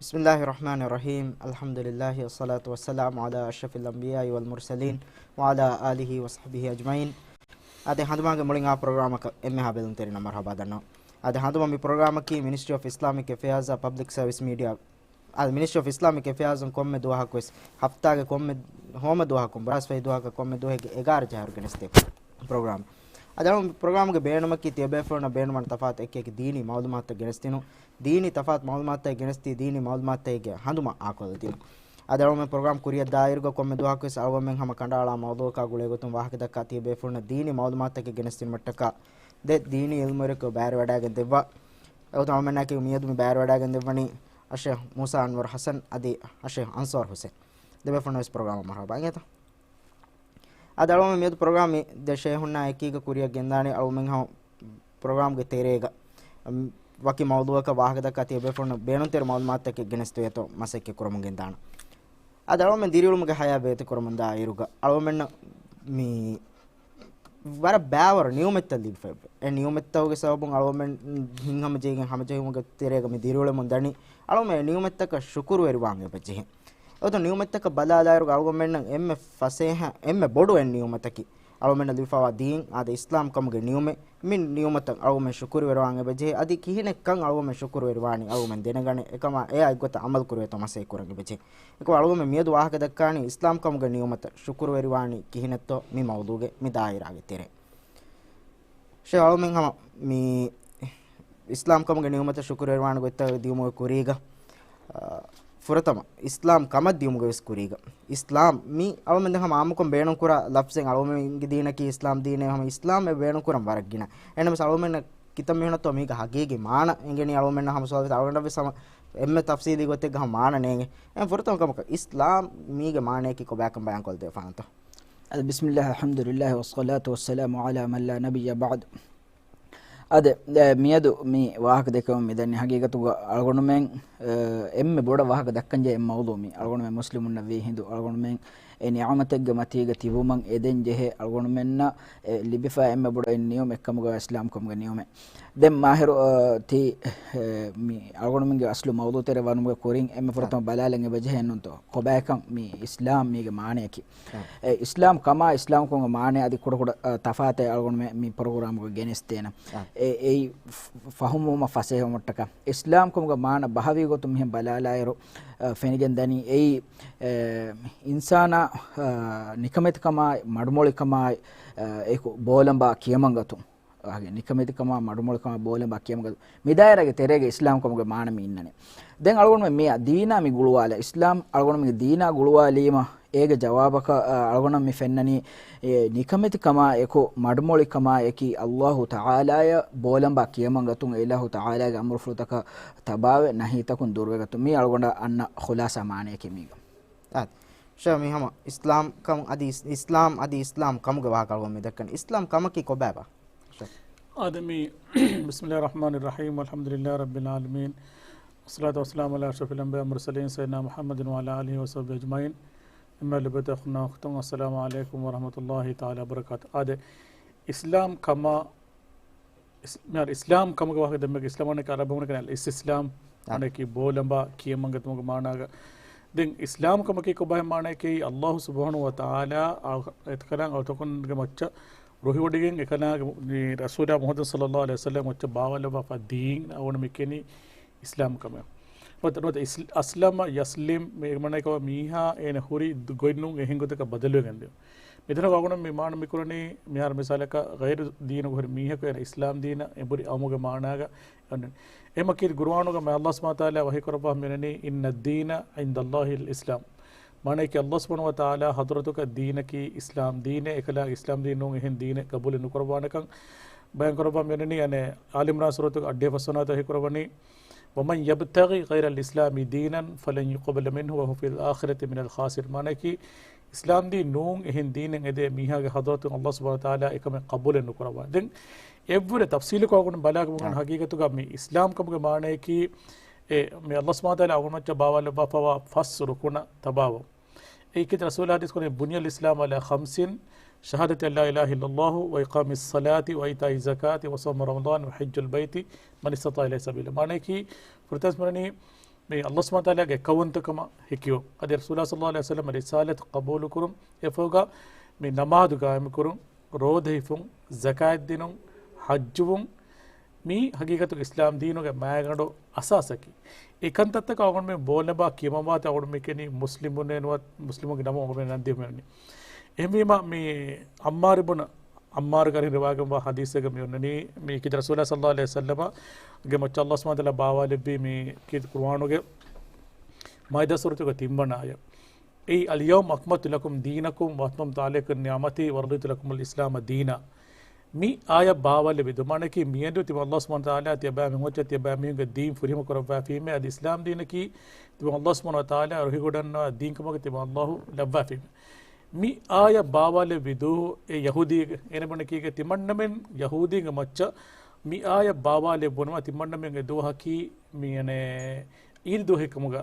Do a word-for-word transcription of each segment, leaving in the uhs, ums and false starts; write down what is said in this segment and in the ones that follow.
بسم الله الرحمن الرحيم. الحمد لله والصلاة والسلام على أشرف الأنبياء والمرسلين وعلى آله وصحبه أجمعين. އާދެ، ހަނދުމާގެ މުޅިން އާ ޕްރޮގްރާމަކަށް އެންމެހާ ބެލުންތެރިންނަށް މަރުޙަބާ ދަންނަވަން. އާދެ، ހަނދުމަ މި ޕްރޮގްރާމަކީ މިނިސްޓްރީ އޮފް އިސްލާމިކް އެފެއާޒް އާ ޕަބްލިކް ސަރވިސް މީޑިއާ، އާދެ، މިނިސްޓްރީ އޮފް އިސްލާމިކް އެފެއާޒުން ކޮންމެ ދުވަހަކުވެސް، ހަފްތާގެ ކޮންމެ، ހޯމަ ދުވަހަކުން، ބުރާސްފަހި ދުވަހަކަށް ކޮންމެ ދުވަހެއްގެ އެގާރަ ޖަހާއިރު ގެނެސްދޭ ޕްރޮގްރާމް. އަދި އަޅުގަނޑު މި ޕްރޮގްރާމްގެ ބޭނުމަކީ ތިޔަބޭފުޅުންނަށް ބޭނުންވާނެ ތަފާތު އެކި އެކި ދީނީ މައުލޫމާތުތައް ގެނެސްދިނުން، ދީނީ ތަފާތު މައުލޫމާތުތައް ގެނެސްދީ، ދީނީ މައުލޫމާތުތަކުގެ ހަނދުމަ އާކޮށްލަދިނުން. އަދި އަޅުގަނޑުމެން ޕްރޮގްރާމް ކުރިއަށް ދާއިރުގަ ކޮންމެ ދުވަހަކުވެސް އަޅުގަނޑުމެން ހަމަ ކަނޑައަޅާ މައުޟޫއަކާ ގުޅޭގޮތުން ވާހަކަދައްކާ ތިޔަބޭފުޅުންނަށް ދީނީ މައުލޫމާތުތަކެއް ގެނެސްދިނުމަށްޓަކާ ދެ ދީނީ ޢިލްމުވެރިޔަކު ބައިވެވަޑައިގެން ދެއްވާ. އެގޮތުން އަޅުގަނޑުމެންނާއެކީ މިއަދު މި ބައިވެވަޑައިގެން ދެއްވަނީ އައްޝޭޚް މޫސާ އަންވަރު ޙަސަން އަދި އައްޝޭޚް އަންސާރު ޙުސެން. ދެބޭފުޅުންނަށް ވެސް ޕްރޮގްރާމަށް މަރުޙަބާ އިނގޭތަ؟ އަދި އަޅުގަނޑުމެން މިއަދު ޕްރޮގްރާމް ދެ ޝޭޚުންނާ އެކީގަ ކުރިއަށް ގެންދާނީ އަޅުގަނޑުމެން ހަމަ ޕްރޮގްރާމްގެ ތެރޭގަ، އަމް، ވަކި މައުޟޫއަކަށް ވާހަކަދައްކާ ތިޔަބޭފުޅުންނަށް ބޭނުންތެރި މައުލޫމާތުތަކެއް ގެނެސްދެވޭތޯ މަސައްކަތް ކުރަމުން ގެންދާނަން. އަދި އަޅުގަނޑުމެން ދިރިއުޅުމުގެ ޙަޔާތް ބޭތިކުރަމުން ދާ އިރުގަ އަޅުގަނޑުމެންނަށް މި ވަރަށް ބައިވަރު ނިޢުމަތްތައް ލިބިފައިވޭ. އެ ނިޢުމަތްތަކުގެ ސަބަބުން އަޅުގަނޑުމެން ހިތްހަމަޖެހިގެން ހަމަޖެހުމުގެ ތެރޭގަ މި ދިރިއުޅެމުން ދަނީ. އަޅުގަނޑުމެން އެ ނިޢުމަތްތަކަށް ޝުކުރުވެރިވާން އެބަޖެހޭ. އެގޮތުން ނިޢުމަތްތަކަށް ބަލާލާއިރު އަޅުގަނޑުމެންނަށް އެންމެ ފަސޭހަ، އެންމެ ބޮޑު އެއް ނިޢުމަތަކީ އަޅުގަނޑުމެންނަށް ލިބިފައިވާ ދީން އާދެ، އިސްލާމް ކަމުގެ ނިޢުމަތް. މި ނިޢުމަތަށް އަޅުގަނޑުމެން ޝުކުރުވެރިވާން އެބަޖެހޭ. އަދި ކިހިނެއްކަން އަޅުގަނޑުމެން ޝުކުރުވެރިވާނީ އަޅުގަނޑުމެން ދެނެގަނެ، އެކަމާ އެއާ އެއްގޮތަށް ޢަމަލު ކުރެވޭތޯ މަސައްކަތް ކުރަން އެބަޖެހޭ. އެކަމަ އަޅުގަނޑުމެން މިއަދު ވާހަކަ ދައްކާނީ އިސްލާމް ކަމުގެ ނިޢުމަތަށް ޝުކުރުވެރިވާނީ ކިހިނެއްތޯ މި މައުޟޫގެ މި ދާއިރާގެ ތެރޭ. ޝޭޚް އަޅުމެން ހަމަ މި އިސްލާމް ކަމުގެ ނިޢުމަތަށް ޝުކުރުވެރިވާނެ ގޮތްތައް ދިޔުމުގެ ކުރީގަ، އާ، ފުރަތަމަ އިސްލާމް ކަމަށް ދިޔުމުގެ ވެސް ކުރީގަ. އިސްލާމް މި އަޅުމެން ދެން ހަމަ އާއްމުކޮށް ބޭނުންކުރާ ލަފްޒެއް އަޅުމެންގެ ދީނަކީ އިސްލާމް ދީނޭ ހަމަ އިސްލާމް އެ ބޭނުންކުރަން ވަރަށް ގިނަ. އެހެންނަމަވެސް އަޅުމެންނަށް ކިތަންމެ ހުންނަތޯ މީގެ ހަގީގީ މާނަ އެނގެނީ އަޅުމެންނަށް ހަމަ ސުވާލު އަޅުގަނޑަށް ވެސް ހަމަ އެންމެ ތަފްސީލީ ގޮތެއްގަ ހަމަ މާނަ ނޭނގެ. އެހެން ފުރަތަމަ ކަމަކަށް އިސްލާމް މީގެ މާނަޔަކީ ކޮބާކަން ބަޔާންކޮށްދެވިފާނަތޯ؟ އަދި ބިސްމިއްލާހި، އަލްޙަމްދުލިއްލާހި، ވައްޞަލާތު ވައްސަލާމު ޢަލާ މަން ލާ ނަބިއްޔަ ބަޢްދު. އާދެ، އެ، މިއަދު މި ވާހަކަ ދެކެވުން މިދަނީ ހަގީގަތުގަ އަޅުގަނޑުމެން، އެ، އެންމެ ބޮޑަށް ވާހަކަ ދައްކަންޖެހޭ މައުޟޫ މި. އަޅުގަނޑުމެން މުސްލިމުންނަށް ވީ ހިނދު، އަޅުގަނޑުމެން އެ ނިޢުމަތެއްގެ މަތީގަ ތިބުމަށް އެދެން ޖެހޭ އަޅުގަނޑުމެންނަށް، އެ، ލިބިފައި އެންމެ ބޮޑު އެއް ނިޢުމަތް ކަމުގަ އިސްލާމް ކަމުގެ ނިޢުމަތް. ދެން މާހިރު، އަ، ތި، އެ، މި އަޅުގަނޑުމެންގެ އަސްލު މައުޟޫ ތެރެ ވަނުމުގެ ކުރިން އެންމެ ފުރަތަމަ ބަލާލަން އެބަޖެހޭ ނޫންތޯ ކޮބާކަން މި އިސްލާމް މީގެ މާނަޔަކީ. އެ، އިސްލާމް ކަމާ އިސްލާމް ކަމުގެ މާނަ އަދި ކުޑަކުޑަ، އަ، ތަފާތެއް އަޅުގަނޑުމެން މި ޕްރޮގްރާމުގަ ގެނެސްދޭނަން. އެ، އެއީ ފަ-، ފަހުމުވުމަށް ފަސޭހަވުމަށްޓަކާ. އިސްލާމް ކަމުގެ މާނަ ބަހަވީ ގޮތުން މިހެން ބަލާލާއިރު، އަ، ފެނިގެން ދަނީ އެއީ، އެ، އިންސާނާ، އަ، ނިކަމެތިކަމާއި، މަޑުމޮޅިކަމާއި، އަ، އެކު ބޯލަނބާ ކިޔަމަންގަތުން. އަހަގެ ނިކަމެތިކަމާ، މަޑުމޮޅިކަމާ، ބޯލަނބާ ކިޔަމަގަ މި ދާއިރާގެ ތެރޭގަ އިސްލާމް ކަމުގެ މާނަ މި އިންނަނީ. ދެން އަޅުގަނޑުމެން މި ދީނާ މި ގުޅުވާލާ، އިސްލާމް އަޅުގަނޑުމެންގެ ދީނާ ގުޅުވާލީމަ، އޭގެ ޖަވާބަކަށް، އަ، އަޅުގަނޑަށް މި ފެންނަނީ، އެ، ނިކަމެތިކަމާ އެކު މަޑުމޮޅިކަމާއެކީ އައްލާހު ތަޢާލާޔަށް ބޯލަނބާ ކިޔަމަންގަތުން، އެ އިލާހު ތަޢާލާގެ އަމުރުފުޅުތަކަށް ތަބާވެ، ނަހީތަކުން ދުރުވެގަތުން. މީ އަޅުގަނޑަށް އަންނަ ޚުލާސާ މާނަޔަކީ މީގަ. އާ، ޝޭޚް މި ހަމަ އިސްލާމް ކަމު އަދި އިސް-، އިސްލާމް އަދި އިސްލާމް ކަމުގެ ވާހަކަ އަޅުގަނޑު މި ދައްކަނީ. އިސްލާމް ކަމަކީ ކޮބާބާ؟ އާދެ، މި، بسم الله الرحمن الرحيم، والحمد لله رب العالمين، والصلاة والسلام على أشرف الأنبياء والمرسلين سيدنا محمد وعلى آله وصحبه أجمعين. އެންމެ ލޮބުވެތި އަޚުންނާ އުޚްތުން، السلام عليكم ورحمة الله تعالى وبركاته. އާދެ، އިސްލާމް ކަމަށް އިސް-، މިހާރު އިސްލާމް ކަމުގެ ވާހަކަ ދެންމެ އިސްލާމް ވަނީ އަރަބުން ކަން އިސްތިސްލާމް، އަ، ވަނީކީ ބޯލަނބާ ކިޔަމަންގަތުމުގެ މާނާގަ. ދެން އިސްލާމް ކަމަކީ ކޮބާހެން މާނަޔަކީ އައްލާހު ސުބްޙާނަހޫ ވަތަޢާލާ އަ-، އެކަލާނގެ އަޅުތަކުންގެ މައްޗަށް ރުހިވޮޑިގެން އެކަލާނގެ މި ރަސޫލާ މުޙައްމަދު ޞައްލައްލާހު ޢަލައިހި ވަސައްލަމް މައްޗަށް ބާވާލައްވާފަ ދީން އަޅުގަނޑު މި ކިޔަނީ އިސްލާމް ކަމެއް. ނުވަތަ، ނުވަތަ އިސް-، އަސްލަމަ ޔަސްލިމް މޭ މާނައަކީ މީހާ އޭނަ ހުރި ދު-، ގޮތް ނޫން އެހެން ގޮތަކަށް ބަދަލުވެގެން ދިޔުން. މިތަނުގަ އަޅުގަނޑު މި މާނަ މި ކުރަނީ، މިހާރު މިސާލަކަށް ޣައިރު ދީނުގަ ހުރި މީހަކު އޭނަ އިސްލާމް ދީނަށް އެނބުރި އައުމުގެ މާނާގަ އެހެން. އެމަ ކީރި ގުރުއާނުގަ މި އައްލާހު ސުބްޙާނަހޫ ވަތަޢާލާ ވަޙީ ކުރައްވާ މިވަނީ، إن الدين عند الله الإسلام. މާނައަކީ އައްލާހު ސުބްޙާނަހޫ ވަތަޢާލާ ޙަޟްރަތުގަ ދީނަކީ އިސްލާމް ދީނޭ، އެކަލާނގެ އިސްލާމް ދީން ނޫން އެހެން ދީނެއް ޤަބޫލެއް ނުކުރައްވާނެކަން ބަޔާން ކުރައްވާ މިވަނީ، އަނެއް، އާލި ޢިމްރާން ސޫރަތުގެ އަށްޑިހަ ފަސްވަނަ އާޔަތު ވަޙީ ކުރައްވަނީ، ومن يبتغ غير الإسلام دينا فلن يقبل منه وهو في الآخرة من الخاسرين. މާނައަކީ، އިސްލާމް ދީން ނޫން އެހެން ދީނެއް އެދޭ މީހާގެ ޙަޟްރަތުން އައްލާހު ސުބްޙާނަހޫ ވަތަޢާލާ އެކަމެއް ޤަބޫލެއް ނުކުރައްވާ. ދެން އެއްވުރެ ތަފްޞީލުކޮށް އަޅުގަނޑު ބަލާގަމުން އާ. ހަގީގަތުގަ މި އިސްލާމް ކަމުގެ މާނައަކީ، އެ، މި އައްލާހު ސުބްޙާނަހޫ ވަތަޢާލާ އަޅުގަނޑުމެން މައްޗަށް ބާވާލައްވާފައިވާ ފަސް ރުކުނަށް ތަބާވުން. އެއީ ކީރިތި ރަސޫލާ ޙަދީޘް ކުރަނީ، بني الإسلام على خمس، شهادة أن لا إله إلا الله، وإقام الصلاة، وإيتاء الزكاة، وصوم رمضان، وحج البيت، من استطاع إليه سبيلا. މާނައަކީ، ފުރަތަމަ މިވަނީ، މި ﷲ ސުބްޙާނަހޫ ވަތަޢާލާގެ އެއްކައުވަންތަކަމަށް ހެކިވުން. އަދި ރަސޫލާ ޞައްލަﷲު ޢަލައިހި ވަސައްލަމަ ރިސާލަތު ޤަބޫލުކުރުން، އެފަހުގަ މި ނަމާދު ގާއިމުކުރުން، ރޯދަ ހިފުން، ޒަކާތް ދިނުން، ޙައްޖުވުން، މީ ހަގީގަތުގަ އިސްލާމް ދީނުގެ މައިގަނޑު އަސާސަކީ. އެ ކަންތައްތަކަށް އަޅުގަނޑުމެން ބޯލަނބާ ކިޔަމަންވާތީ އަޅުގަނޑުމެން މިކަނީ މުސްލިމުންނޭ ނުވަތަ މުސްލިމުންގެ ނަމުން އަޅުގަނޑުމެން ނަންދިޔުމެއް ނޫން. އެހެންވީމަ މި ޢައްމާރު އިބްނު ޢައްމާރުގެ ރިވާޔަތްވާ ޙަދީޘެއްގަ މި އޮންނަނީ، މި ކީރިތި ރަސޫލާ ޞައްލަﷲު ޢަލައިހި ވަސައްލަމަގެ މައްޗަށް ﷲ ސުބްޙާނަހޫ ވަތަޢާލާ ބާވާލެއްވީ މި ކީރިތި ޤުރުއާނުގެ މާއިދާ ސޫރަތުގެ ތިންވަނަ އާޔަތް. އެއީ، "اليوم أكملت لكم دينكم وأتممت عليكم نعمتي ورضيت لكم الإسلام دينا." މި އާޔަތް ބާވާލެއްވި ދުވަހަކީ މިއަދު ތިމަން ﷲ ސުބްޙާނަހޫ ވަތަޢާލާ ތިޔަބައިމީހުން މައްޗަށް ތިޔަބައިމީހުންގެ ދީން ފުރިހަމަ ކުރައްވާފީމޭ، އަދި އިސްލާމް ދީނަކީ ތިމަން ﷲ ސުބްޙާނަހޫ ވަތަޢާލާ ރުހިގަންނަވާ ދީންކަމުގަ ތިމަން ﷲ ލައްވާފީމޭ. މި އާޔަތް ބާވާލެއްވި ދުވަހު އެ ޔަހޫދީ އޭނަ ބުނެކީގެ ތިމަންނަމެން ޔަހޫދީންގެ މައްޗަށް މި އާޔަތް ބާވާލެއްވުނުމަށް ތިމަންނަމެންގެ ދުވަހަކީ މި އަނެއް އީދު ދުވަހެއް ކަމުގަ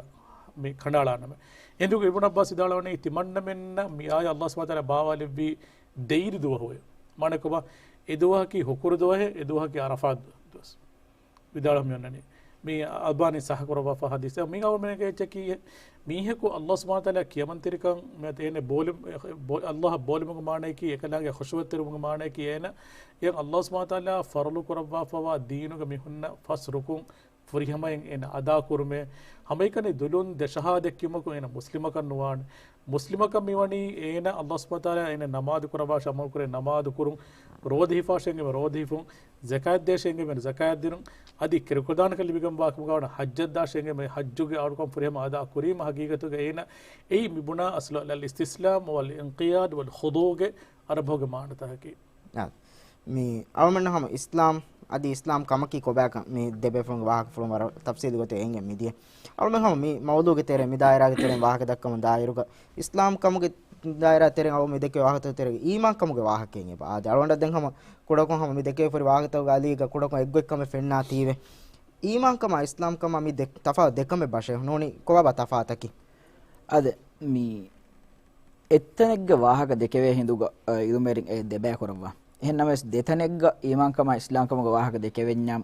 މި ކަނޑައަޅާނަމެ. އެނދުގެ އިބްނު ޢައްބާސް ވިދާޅުވަނީ ތިމަންނަމެންނަށް މި އާޔަތް ﷲ ސުބްޙާނަހޫ ވަތަޢާލާ ބާވާލެއްވީ ދެއިރު ދުވަހު. މާނަކޮބާ، އެ ދުވަހަކީ ހުކުރު ދުވަހެއް، އެ ދުވަހަކީ ޢަރަފާތު ދުވަސް. ވިދާޅުވަމި އޮންނަނީ. މި އަލްބާނީ ޞައްޙަ ކުރައްވާފަ ޙަދީޘެއް. މީގަ އަޅުގަނޑުމެންގެ އެއްޗަކީ، މީހަކު ﷲ ސުބްޙާނަހޫ ވަތަޢާލާ ކިޔަމަންތެރިކަން މިއަދު އޭނަ ބޯލި-، ބޯ-، ﷲ އަށް ބޯލުމުގެ މާނައަކީ، އެކަލާނގެ ޚުޝޫޢަތް ތެރުވުމުގެ މާނައަކީ އޭނަ، އޭނަ ﷲ ސުބްޙާނަހޫ ވަތަޢާލާ ފަރުޟު ކުރައްވާފަވާ ދީނުގެ މި ހުންނަ ފަސް ރުކުން ފުރިހަމައިން އޭނަ އަދާ ކުރުމޭ. ހަމައެކަނި ދުލުން ދެ ޝަހާދަތް ކިޔުމަކުން އޭނަ މުސްލިމަކަށް ނުވާނެ. މުސްލިމަކަށް މިވަނީ އޭނަ ﷲ ސުބްޙާނަހޫ ވަތަޢާލާ އޭނަ ނަމާދު ކުރައްވާށޭ އަމުރު ކުރޭ ނަމާދު ކުރުން، ރޯދަ ހިފާށޭ އެނގެމެ ރޯދަ ހިފުން، ޒަކާތް ދޭށޭ އެނގެމެ ޒަކާތް ދިނުން، އަދި ކެރިކުރަން ކަން ލިބިގެންވާ ކަމުގަ ވަނީ ޙައްޖަށް ދާށޭ އެނގެމެ ޙައްޖުގެ އަޅުކަން ފުރިހަމަ އަދާ ކުރީމަ ހަގީގަތުގަ އޭނަ އެއީ މި ބުނާ އަސްލު الِاسْتِسْلَامُ وَالِانْقِيَادُ وَالْخُضُوعُ ގެ ޢަރަބި ބަހުގެ މާނަތަކަކީ. އާ، މި އަޅުމެންނަށް ހަމަ އިސްލާމް، އަދި އިސްލާމް ކަމަކީ ކޮބާކަން މި ދެބޭފުޅުންގެ ވާހަކަފުޅުން ވަރަށް ތަފްސީލީ ގޮތެއް އެނގެން މިދިޔަ. އަޅުމެން ހަމަ މި މައުޟޫގެ ތެރޭ، މި ދާއިރާގެ ތެރެއިން ވާހަކަ ދައްކަމުން ދާއިރުގަ އިސްލާމް ކަމުގެ ދާއިރާ ތެރެއިން އަޅު މި ދެކޭ ވާހަކަތައް ތެރޭގަ އީމާން ކަމުގެ ވާހަކައެއް އެބަ އާދެ. އަޅުގަނޑަށް ދެން ހަމަ ކުޑަކޮށް ހަމަ މި ދެކޭފައި ވާހަކަތަކުގެ އަލީގަ ކުޑަކޮށް އެއްގޮތްކަމެއް ފެންނާތީވެ. އީމާންކަމާ އިސްލާމްކަމާ މި ދެ-، ތަފާ-، ދެކަމެއް ބަށެއް ނޫނީ ކޮބާބާ ތަފާތަކީ؟ އާދެ، މި އެއްތަނެއްގަ ވާހަކަ ދެކެވޭ ހިނދުގަ، އަ، އިލްމުވެރިން އެ ދެބައި ކުރައްވާ. އެހެން ނަމަވެސް ދެތަނެއްގަ އީމާންކަމާ އިސްލާމްކަމުގެ ވާހަކަ ދެކެވެންޏާ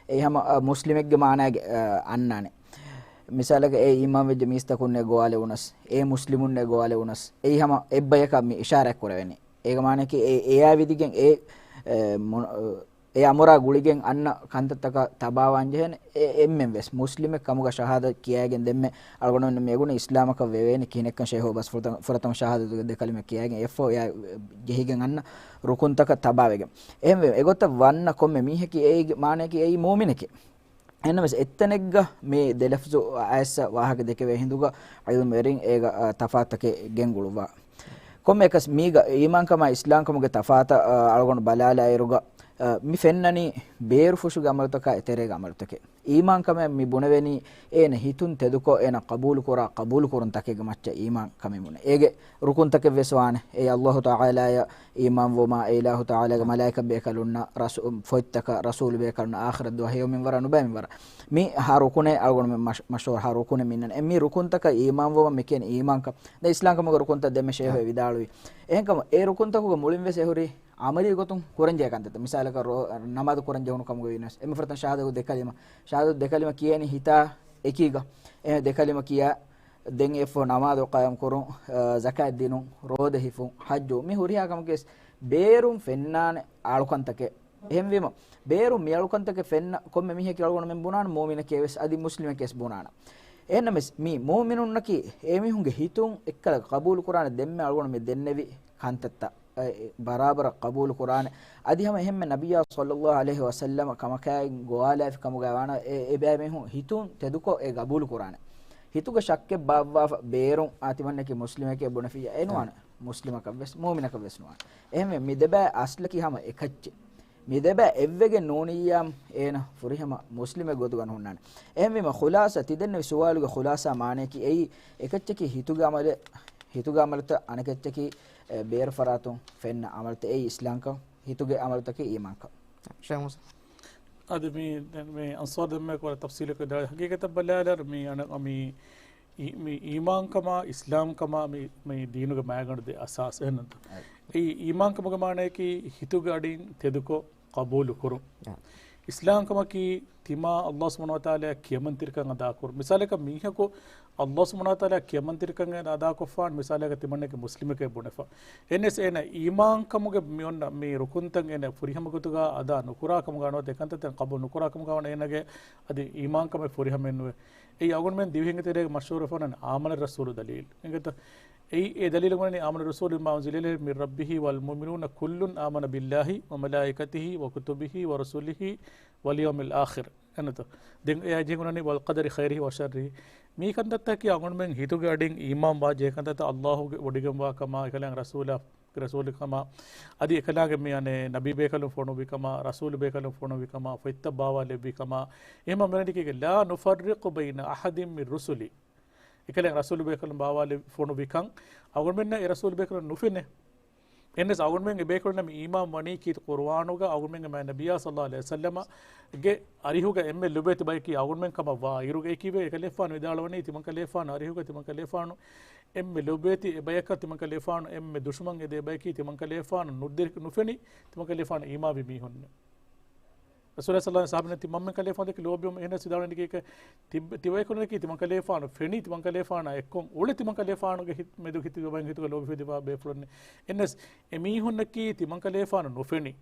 އެ ހަމަ، އަ، މުސްލިމެއްގެ މާނައިގެ، އަ، އަންނާނެ. މިސާލަކަށް އެ އީމާންވެއްޖެ މީސްތަކުންނޭ ގޮވާލެވުނަސް، އެ މުސްލިމުންނޭ ގޮވާލެވުނަސް، އެއީ ހަމަ އެއްބަޔަކަށް މި އިޝާރާތް ކުރެވެނީ. އޭގެ މާނައަކީ އެ، އެއާ ވިދިގެން އެ، އެ، މު-، އެ އަމުރާ ގުޅިގެން އަންނަ ކަންތައްތަކަށް ތަބާވާންޖެހޭނެ އެ އެންމެން ވެސް މުސްލިމެއް ކަމުގަ ޝަހާދަތް ކިޔައިގެން ދެންމެ އަޅުގަނޑުމެން މި އެގުނަ އިސްލާމަކަށް ވެވޭނެ ކިހިނެއްކަން ޝޭހު އަބާސް ފުރަތަ-، ފުރަތަމަ ޝަހާދަތުގެ ދެ ކަލިމަ ކިޔައިގެން އެއަށްފަހު އެއާ ޖެހިގެން އަންނަ ރުކުންތަކަށް ތަބާވެގެން. އެހެންވެ، އެގޮތަށް ވަންނަ ކޮންމެ މީހަކީ އެއީ މާނައަކީ އެއީ މުއުމިނެކޭ. އެހެންނަމަވެސް އެއްތަނެއްގަ މި ދެ ލަފްޒު އައިސް ވާހަކަ ދެކެވޭ ހިނދުގަ އިލްމުވެރިން އޭގަ، އަ، ތަފާތުތަކެއް ގެންގުޅުއްވާ. ކޮންމެއަކަސް މީގަ އީމާންކަމާ އިސްލާމްކަމުގެ ތަފާތަށް، އަ، އަޅުގަނޑު ބަލާލާއިރުގަ، އަ، މި ފެންނަނީ ބޭރުފުށުގެ އަމަލުތަކާ އެތެރޭގެ އަމަލުތަކެއް. އީމާންކަމެއް މި ބުނެވެނީ އޭނަ ހިތުން ތެދުކޮށް އޭނަ ޤަބޫލުކުރާ ޤަބޫލުކުރުންތަކެއްގެ މައްޗަށް އީމާންކަމެއް ބުނެ. އޭގެ ރުކުންތަކެއް ވެސް ވާނެ. އެ ﷲ ތަޢާލާއަށް އީމާންވުމާ، އެ އިލާހު ތަޢާލާގެ މަލާއިކަ ބޭކަލުންނަށް، ރަސޫ-، ފޮތްތަކަށް، ރަސޫލު ބޭކަލުންނަށް، އާޚިރަތް ދުވަހަށް ހެޔޮމިންވަރަށް ނުބައި މިންވަރަށް. މި ހަ ރުކުނެއް އަޅުގަނޑުމެން މަޝް-، މަޝްހޫރު ހަ ރުކުނެއް މިންނަން. އެ މި ރުކުންތަކަށް އީމާންވުމަށް މި ކިޔަނީ އީމާންކަން. ދެން އިސްލާމްކަމުގެ ރުކުންތައް ދެންމެ ޝޭހު އެ ވިދާޅުވި. އެހެންކަމުން އެ ރުކުންތަކުގެ މުޅިން ވެސް އެ ހުރީ ޢަމަލީ ގޮތުން ކުރަންޖެހޭ ކަންތައްތައް. މިސާލަކަށް ރޯ-، ނަމާދު ކުރަން ޖެހުނު ކަމުގަ ވީނަސް. އެންމެ ފުރަތަމަ ޝަހާދަތު ދެ ކަލިމަ. ޝަހާދަތު ދެ ކަލިމަ ކިޔޭނީ ހިތާ އެކީގަ. އެ ދެ ކަލިމަ ކިޔާ ދެން އެއަށްފަހު ނަމާދު ޤާއިމް ކުރުން، އަ، ޒަކާތް ދިނުން، ރޯދަ ހިފުން، ޙައްޖު، މި ހުރިހާ ކަމަކީވެސް ބޭރުން ފެންނާނެ އަޅުކަންތަކެއް. އެހެންވީމަ، ބޭރުން މި އަޅުކަންތަކެއް ފެންނަ ކޮންމެ މީހަކީ އަޅުގަނޑުމެން ބުނާނެ، މުއުމިނެކޭވެސް އަދި މުސްލިމެކޭވެސް ބުނާނެ. އެހެންނަމަވެސް، މި މުއުމިނުންނަކީ އެމީހުންގެ ހިތުން އެއްކަލަ ޤަބޫލުކުރާނެ ދެންމެ އަޅުގަނޑު މި ދެންނެވި ކަންތައްތައް، އެ، ބަރާބަރަށް ޤަބޫލުކުރާނެ. އަދި ހަމަ އެހެންމެ ނަބިއްޔާ ޞައްލައްލާހު ޢަލައިހި ވަސައްލަމަ ކަމަކާއި ގޮވާލާފި ކަމުގައި ވާނަމަ، އެ، އެބައިމީހުން ހިތުން ތެދުކޮށް އެ ޤަބޫލުކުރާނެ. ހިތުގަ ޝައްކެއް ބާއްވާފަ ބޭރުން އާ ތިމަންނަކީ މުސްލިމެކޭ ބުނެފިއްޔާ އެ ނުވާނެ. މުސްލިމަކަށްވެސް، މުއުމިނަކަށްވެސް ނުވާނެ. އެހެންވެ، މި ދެބައި އަސްލަކީ ހަމަ އެކައްޗެއް. މި ދެބައި އެއްވެގެން ނޫނިއްޔާމު އޭނަ ފުރިހަމަ މުސްލިމެއް ގޮތުގަ ނުހުންނާނެ. އެހެންވީމަ، ޚުލާޞާ ތިދެންނެވި ސުވާލުގެ ޚުލާޞާ މާނައަކީ އެއީ، އެކައްޗަކީ ހިތުގެ ޢަމަލެއް، ހިތުގެ ޢަމަލުތައް، އަނެކައްޗަކީ، އެ، ބޭރު ފަރާތުން ފެންނަ ޢަމަލުތައް. އެއީ އިސްލާމްކަން، ހިތުގެ ޢަމަލުތަކީ އީމާންކަން. ޝޭޚް މޫސާ. އަދި މި، ދެން މި އަންސާރު ދެންމެ ކޮޅަށް ތަފްސީލަކު ދާ ހަގީގަތަށް ބަލާލާ މި އަނެއް މި އީ-، މި އީމާންކަމާ އިސްލާމްކަމާ މި، މި ދީނުގެ މައިގަނޑު ދެ އަސާސް އެހެންނުތަ؟ އެ. އެއީ އީމާންކަމުގެ މާނައަކީ ހިތުގެ އަޑިން ތެދުކޮށް ޤަބޫލު ކުރުން. އެ. އިސްލާމްކަމަކީ ތިމާ އައްލާހު ސުބްޙާނަހޫ ވަތަޢާލާ ކިޔަމަންތެރިކަން އަދާކުރު. މިސާލަކަށް މީހަކު އައްލާހު ސުބްޙާނަހޫ ވަތަޢާލާ ކިޔަމަންތެރިކަން އަދާކޮށްފާން މިސާލަކަށް ތިމަންނަކީ މުސްލިމެކޭ ބުނެފަ. އެންނެސް އޭނަ އީމާންކަމުގެ މި އޮންނަ މި ރުކުންތައް އޭނަ ފުރިހަމަ ގޮތުގަ އަދާ ނުކުރާ ކަމުގަ ނުވަތަ އެކަންތައްތައް ޤަބޫލު ނުކުރާ ކަމުގަ ވަން އޭނަގެ އަދި އީމާންކަމެއް ފުރިހަމައެއް ނުވޭ. އެއީ އަޅުގަނޑުމެން ދިވެހިންގެ ތެރޭގަ މަޝްހޫރުވެފަ އޮންނަން އާމަނަ ރަސޫލު ދަލީލު. އެނގޭތަ؟ އެއީ އެ ދަލީލު ވަނީ އާމަނަ ރަސޫލު ބިމާ އުންޒިލަ އިލައިހި މިން ރައްބިހި ވަލް މުއުމިނޫނަ ކުއްލުން އާމަނަ ބިއްލާހި ވަ މަލާއިކަތިހި ވަ ކުތުބިހި ވަ ރުސުލިހި ވަލް ޔައުމިލް އާޚިރި. އެންނަތަ؟ ދެން އެއާ ޖެހެން އޮންނަނީ ވަލް ޤަދަރި ޚައިރިހި ވަ ޝައްރިހި. މި ކަންތައްތަކީ އަޅުގަނޑުމެން ހިތުގެ އަޑިން އީމާން ވާ ޖެހޭ ކަންތައްތައް އައްލާހުގެ ވޮޑިގެންވާ ކަމާ، އެކަލާނގެ ރަސޫލާ ރަސޫލު ކަމާ، އަދި އެކަލާނގެ މި އަނެއް ނަބީ ބޭކަލުން ފޮނުވި ކަމާ، ރަސޫލު ބޭކަލުން ފޮނުވި ކަމާ، ފޮތްތައް ބާވާލެއްވި ކަމާ، އެހެން މަންމަ މިނަނިކީގެ ލާ ނުފައްރިޤު ބައިނަ އަޙަދިން މިން ރުސުލި. އެކަލޭ ރަސޫލު ބޭކަލުން ބާވާލެއް ފޮނުވިކަން އަޅުގަނޑުމެންނަށް އެ ރަސޫލު ބޭކަލުން ނުފެނޭ. އެންނެސް އަޅުގަނޑުމެން އެބޭކަލުންނަށް މި އީމާން ވަނީ ކީރިތި ޤުރުއާނުގަ އަޅުގަނޑުމެންގެ މާތް ނަބިއްޔާ ޞައްލައްލާހު ޢަލައިހި ވަސައްލަމަގެ އަރިހުގަ އެންމެ ލޮބުވެތި ބަޔަކީ އަޅުގަނޑުމެން ކަމަށް ވާ އިރުގައި ކީއްވެ އެކަލޭގެފާނު ވިދާޅުވަނީ ތިމަންކަލޭގެފާނު އަރިހުގަ ތިމަންކަލޭގެފާނު އެންމެ ލޮބުވެތި އެބަޔަކަށް ތިމަންކަލޭގެފާނު އެންމެ ދުޝުމަން އެދޭ ބަޔަކީ ތިމަންކަލޭގެފާނު ނުދެ-، ނުފެނި ތިމަންކަލޭގެފާނު އީމާންވި މީހުންނޭ. ރަސޫލާ ޞައްލައްލާހު ޢަލައިހި ވަސައްލަމަ ތި މަންމަ ކަލޭފާނު ދެކެ ލޯބިވުމަށް އެހެނަސް ވިދާޅުވަނީ ކީކޭ؟ ތި-، ތިބަޔަކު ކަލޭފާނު ފެނީ، ތިމަން ކަލޭފާނާ އެއްކޮށް އުޅެ ތިމަން ކަލޭފާނުގެ ހިތް-، މެދު ހިތުގަ ބައިން ހިތުގަ ލޯބި ހިތުގަ ބޭފުޅުންނެ. އެންނަސް އެމީހުންނަކީ ތިމަން ކަލޭފާނު ނުފެނި.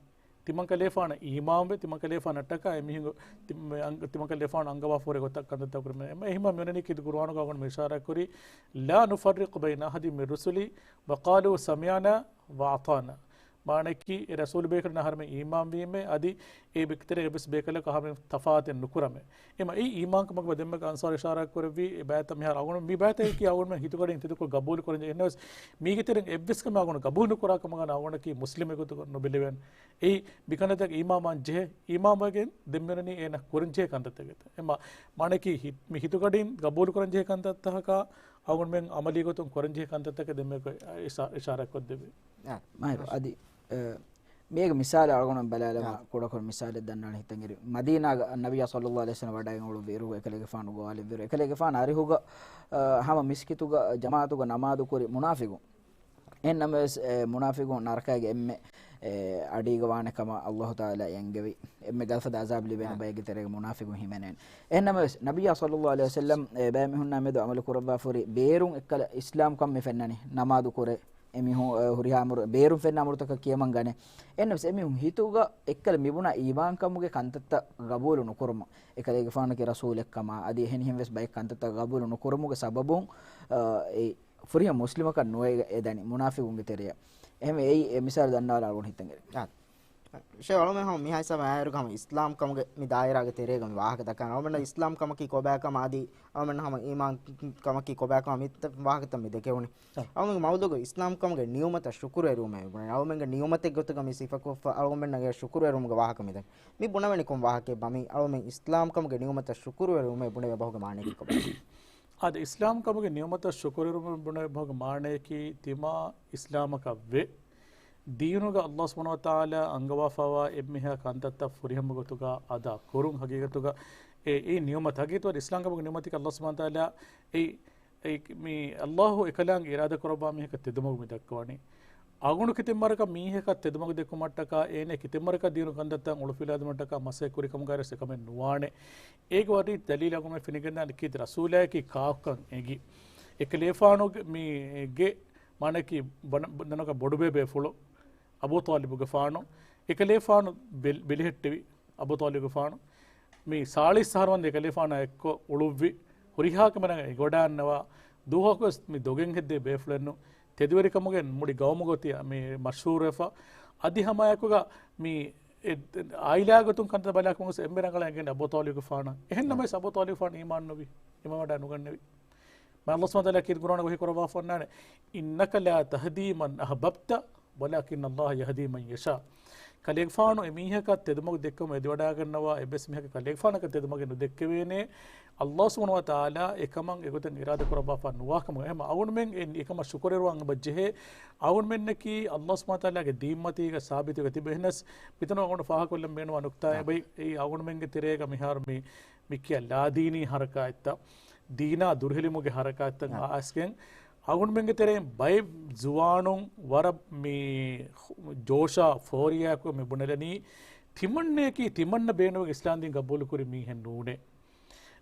ތިމަން ކަލޭފާނަށް އީމާންވެ، ތިމަން ކަލޭފާނަށްޓަކާ އެމީހުން ތި-، މެ-، އަން-، ތިމަން ކަލޭފާނު އަންގަވާފަ ހުރި ގޮތަށް ކަންތައްތައް ކުރުމެއް. އެމަ-، އެހިމަ މިއޮންނަނީ ކީރިތި ޤުރުއާނުގަ އަޅުގަނޑު މި އިޝާރާތް ކުރީ، لا نفرق بين أحد من رسله وقالوا سمعنا وأطعنا. މާނައަކީ، އެ ރަސޫލު ބޭކަލުންނަށް އަހަރެމެން އީމާންވީމޭ، އަދި އޭ ބެކްތެރޭ އެއްވެސް ބޭކަލަކު އަހަރެމެން ތަފާތެއް ނުކުރަމޭ. އެމަ އެއީ އީމާންކަމަކަށް ދެންމެ އަންސާރު އިޝާރާތް ކުރެއްވީ، އެ ބައިތައް މިހާރު އަޅުގަނޑު، މި ބައިތަކީ އަޅުގަނޑުމެން ހިތުގަޑިން ތެދުކޮށް ގަބޫލު ކުރަންޖެހޭ. އެހެންނަމަވެސް، މީގެ ތެރެއިން އެއްވެސް ކަމެއް އަޅުގަނޑު ގަބޫލު ނުކުރާ ކަމަކަށް އަޅުގަނޑަކީ މުސްލިމެއް ގޮތުގަ ނުބެލެވޭނެ. އެއީ މިކަންތައް އީމާންވާން ޖެހޭ، އީމާންވެގެން ދެން މިއޮންނަނީ އޭނަ ކުރަންޖެހޭ ކަންތައްތަކެއް. އެމަ މާނައަކީ ހި-، މި ހިތުގަޑިން ގަބޫލު ކުރަންޖެހޭ ކަންތައްތަކަކާ، އަޅުގަނޑުމެން އަމަލީ ގޮތުން ކުރަންޖެހޭ ކަންތައްތަކެއް ދެންމެ އިޝާ-، އިޝާރާތްކޮށްދެއްވި. އާ، މާހިރު، އަދި، އަ، މީގެ މިސާލެއް އަޅުގަނޑު ބަލާލަމާ، އާ. ކުޑަކޮށް މިސާލެއް ދަންނާނެ ހިތަށް އެރި. މަދީނާގަ ނަބިއްޔާ ޞައްލައްލާހު ޢަލައިހި ވަސައްލަމަ ވަޑައިގެން އުޅުއްވި އިރުގަ އެކަލޭގެފާނު ގޮވާލެއްވިއިރު، އެކަލޭގެފާނު އަރިހުގަ، އަ، ހަމަ މިސްކިތުގަ ޖަމާޢަތުގަ ނަމާދު ކުރި މުނާފިގުން. އެހެންނަމަވެސް، އެ، މުނާފިގުން ނަރަކައިގެ އެންމެ، އެ، އަޑީގަ ވާނެ ކަމަށް އައްލާހު ތަޢާލާ އެންގެވި. އެންމެ ގަދަފަދަ ޢަޒާބު ލިބޭނެ އާ. ބައެއްގެ ތެރޭގަ މުނާފިގުން ހިމެނޭނެ. އެހެންނަމަވެސް، ނަބިއްޔާ ޞައްލައްލާހު ޢަލައިހި ވަސައްލަމަ، އެ، ބައެއް މީހުންނާ މެދު ޢަމަލު ކުރައްވާފަ ހުރި ބޭރުން އެއްކަލަ އިސްލާމްކަން މި ފެންނަނީ. ނަމާދު ކުރޭ، އެމީހުން، އެ، ހުރިހާ އަމުރު، ބޭރުން ފެންނަ އަމުރުތަކަށް ކިޔަމަން ގަނޭ. އެހެންނަމަވެސް، އެމީހުން ހިތުގަ އެއްކަލަ މިބުނާ އީމާންކަމުގެ ކަންތައްތައް ގަބޫލު ނުކުރުމުން، އެކަލޭގެފާނަކީ ރަސޫލެއްކަމާ، އަދި އެހެނިހެންވެސް ބައެއް ކަންތައްތައް ގަބޫލު ނުކުރުމުގެ ސަބަބުން، އަ، އެ ފުރިހަމަ މުސްލިމަކަށް ނުވެ އެދަނީ މުނާފިގުންގެ ތެރެއަށް. އެހެންވެ، އެއީ އެ މިސާލު ދަންނަވާލާ އަޅުގަނޑު ހިތަށް އެރި. އާ. ޝޭޚް އަޅުމެން ހަމަ މިހާ ހިސާބަށް އާއިރުގަ ހަމަ އިސްލާމް ކަމުގެ މި ދާއިރާގެ ތެރޭގަ މި ވާހަކަ ދައްކާނެ. އަޅުމެންނަށް އިސްލާމް ކަމަކީ ކޮބާކަމާ އަދި އަޅުމެން ހަމަ އީމާން ކަމަކީ ކޮބާކަމާ މި ވާހަކަތައް މި ދެކެވުނީ. އާ. އަޅުމެންގެ މައުޟޫގަ އިސްލާމް ކަމުގެ ނިޢުމަތަށް ޝުކުރުވެރިވުމޭ ބުނެ. އަޅުމެންގެ ނިޢުމަތެއް ގޮތުގަ މި ސިފަކޮށްފަ އަޅުމެންނަށް ޝުކުރުވެރިވުމުގެ ވާހަކަ މި ދެން. މި ބުނެވެނީ ކޮން ވާހަކައެއްބާ؟ މި އަޅުމެން އިސްލާމް ކަމުގެ ނިޢުމަތަށް ޝުކުރުވެރިވުމޭ ބުނެވޭ ބަހުގެ މާނައަކީ ކޮބާ؟ އާދެ، އިސްލާމް ކަމުގެ ނިޢުމަތަށް ޝުކުރުވެރިވުމޭ ބުނެވޭ ބަހުގެ މާނައަކީ ތިމާ އިސްލާމަކަށް ވެ، ދީނުގަ އައްލާހު ސުބްޙާނަހޫ ވަތަޢާލާ އަންގަވާފައިވާ އެންމެހާ ކަންތައްތައް ފުރިހަމަ ގޮތުގަ އަދާ ކުރުން. ހަގީގަތުގަ އެ، އެ ނިޢުމަތް، ހަގީގަތުގަ އިސްލާމް ކަމުގެ ނިޢުމަތަކީ އައްލާހު ސުބްޙާނަހޫ ވަތަޢާލާ އެ، އެ، މި އައްލާހު އެކަލާނގެ އިރާދަ ކުރައްވާ މީހަކަށް ތެދުމަގު މި ދައްކަވަނީ. އަގުނު ކިތައްމަރަކަށް މީހަކަށް ތެދުމަގު ދެއްކުމަށްޓަކާ، އޭނަ ކިތައްމަރަކަށް ދީނު ކަންތައްތައް އުޅުފިލާދިނުމަށްޓަކާ މަސައްކަތް ކުރި ކަމުގައި ވެސް އެކަމެއް ނުވާނެ. އޭގެ ވަރަށް ދަލީލެއް އަޅުގަނޑުމެން ފެނިގެންދާނެ ކީރިތި ރަސޫލާއަކީ ކާކުކަން އެނގި. އެކަލޭފާނުގެ މީގެ މާނައަކީ ބަނަ-، ދަނަކަ ބޮޑުބޭބޭފުޅު އަބޫ ޠާލިބުގެފާނު، އެކަލޭފާނު ބެލި-، ބެލިހެއްޓެވި އަބޫ ޠާލިބުގެފާނު. މި ސާޅީސް އަހަރު ވަންދެން އެކަލޭފާނާ އެއްކޮށް އުޅުއްވި، ހުރިހާ ކަމެއް އެގޮޑާންނަވާ، ދުވަހަކުވެސް މި ދޮގެއް ހެއްދޭ ބޭފުޅެއްނު، ތެދުވެރިކަމުގެ މުޅި ގައުމުގަ ތި-، މި މަޝްހޫރުވެފަ، އަދި ހަމައެކުގަ މި އެ-، އާއިލާ ގޮތުން ކަންތައް ބަލާކަމުން ވެސް އެންމެ ރަނގަޅަށް އެނގޭނެ އަބޫ ޠާލިބުގެފާނަށް. އެހެން ނަމަވެސް އަބޫ ޠާލިބުގެފާނު އީމާން ނުވި، އީމާން ވަޑައި ނުގަންނެވި. މާ އައްލާހު ސުބްޙާނަހޫ ވަތަޢާލާ ކީރިތި ޤުރުއާނުގަ ވަޙީ ކުރައްވާފަ އޮންނާނެ، إنك لا تهدي من أحببت ولكن الله يهدي من يشاء. ކަލޭގެފާނު އެމީހަކަށް ތެދުމަގު ދެއްކަމުން އެދިވަޑައިގަންނަވާ، އެއްވެސް މީހަކަށް ކަލޭގެފާނަކަށް ތެދުމަގެއް ނުދެއްކެވޭނެ، އައްލާހު ސުބްޙާނަހޫ ވަތަޢާލާ އެކަމަށް އެގޮތަށް އިރާދަ ކުރައްވާފަ ނުވާކަމުގަ. އެހެން އަޅުގަނޑުމެން އެ އެކަމަށް ޝުކުރުވެރިވާން އެބަ ޖެހޭ. އަޅުގަނޑުމެންނަކީ އައްލާހު ސުބްޙާނަހޫ ވަތަޢާލާގެ ދީންމަތީގަ ސާބިތުވެ ތިބެ. އެހެނަސް މިތަނު އަޅުގަނޑު ފާހަގަކޮށްލަން ބޭނުންވާ ނުކްތާއެއް އާ. އެބައި، އެއީ އަޅުގަނޑުމެންގެ ތެރޭގަ މިހާރު މި މި ކިޔާ ލާދީނީ ހަރަކާތްތައް، ދީނާ ދުރުހެލުމުގެ ހަރަކާތްތައް އާ. އައިސްގެން، އަޅުގަނޑުމެންގެ ތެރެއިން ބައެއް ޒުވާނުން ވަރަށް މި ޖޯޝާ ފޯރިޔާކޮށް މި ބުނެލަނީ، ތިމަންނަޔަކީ ތިމަންނަ ބޭނުމަކަށް އިސްލާމްދީން ގަބޫލުކުރި މީހެއް ނޫނޭ.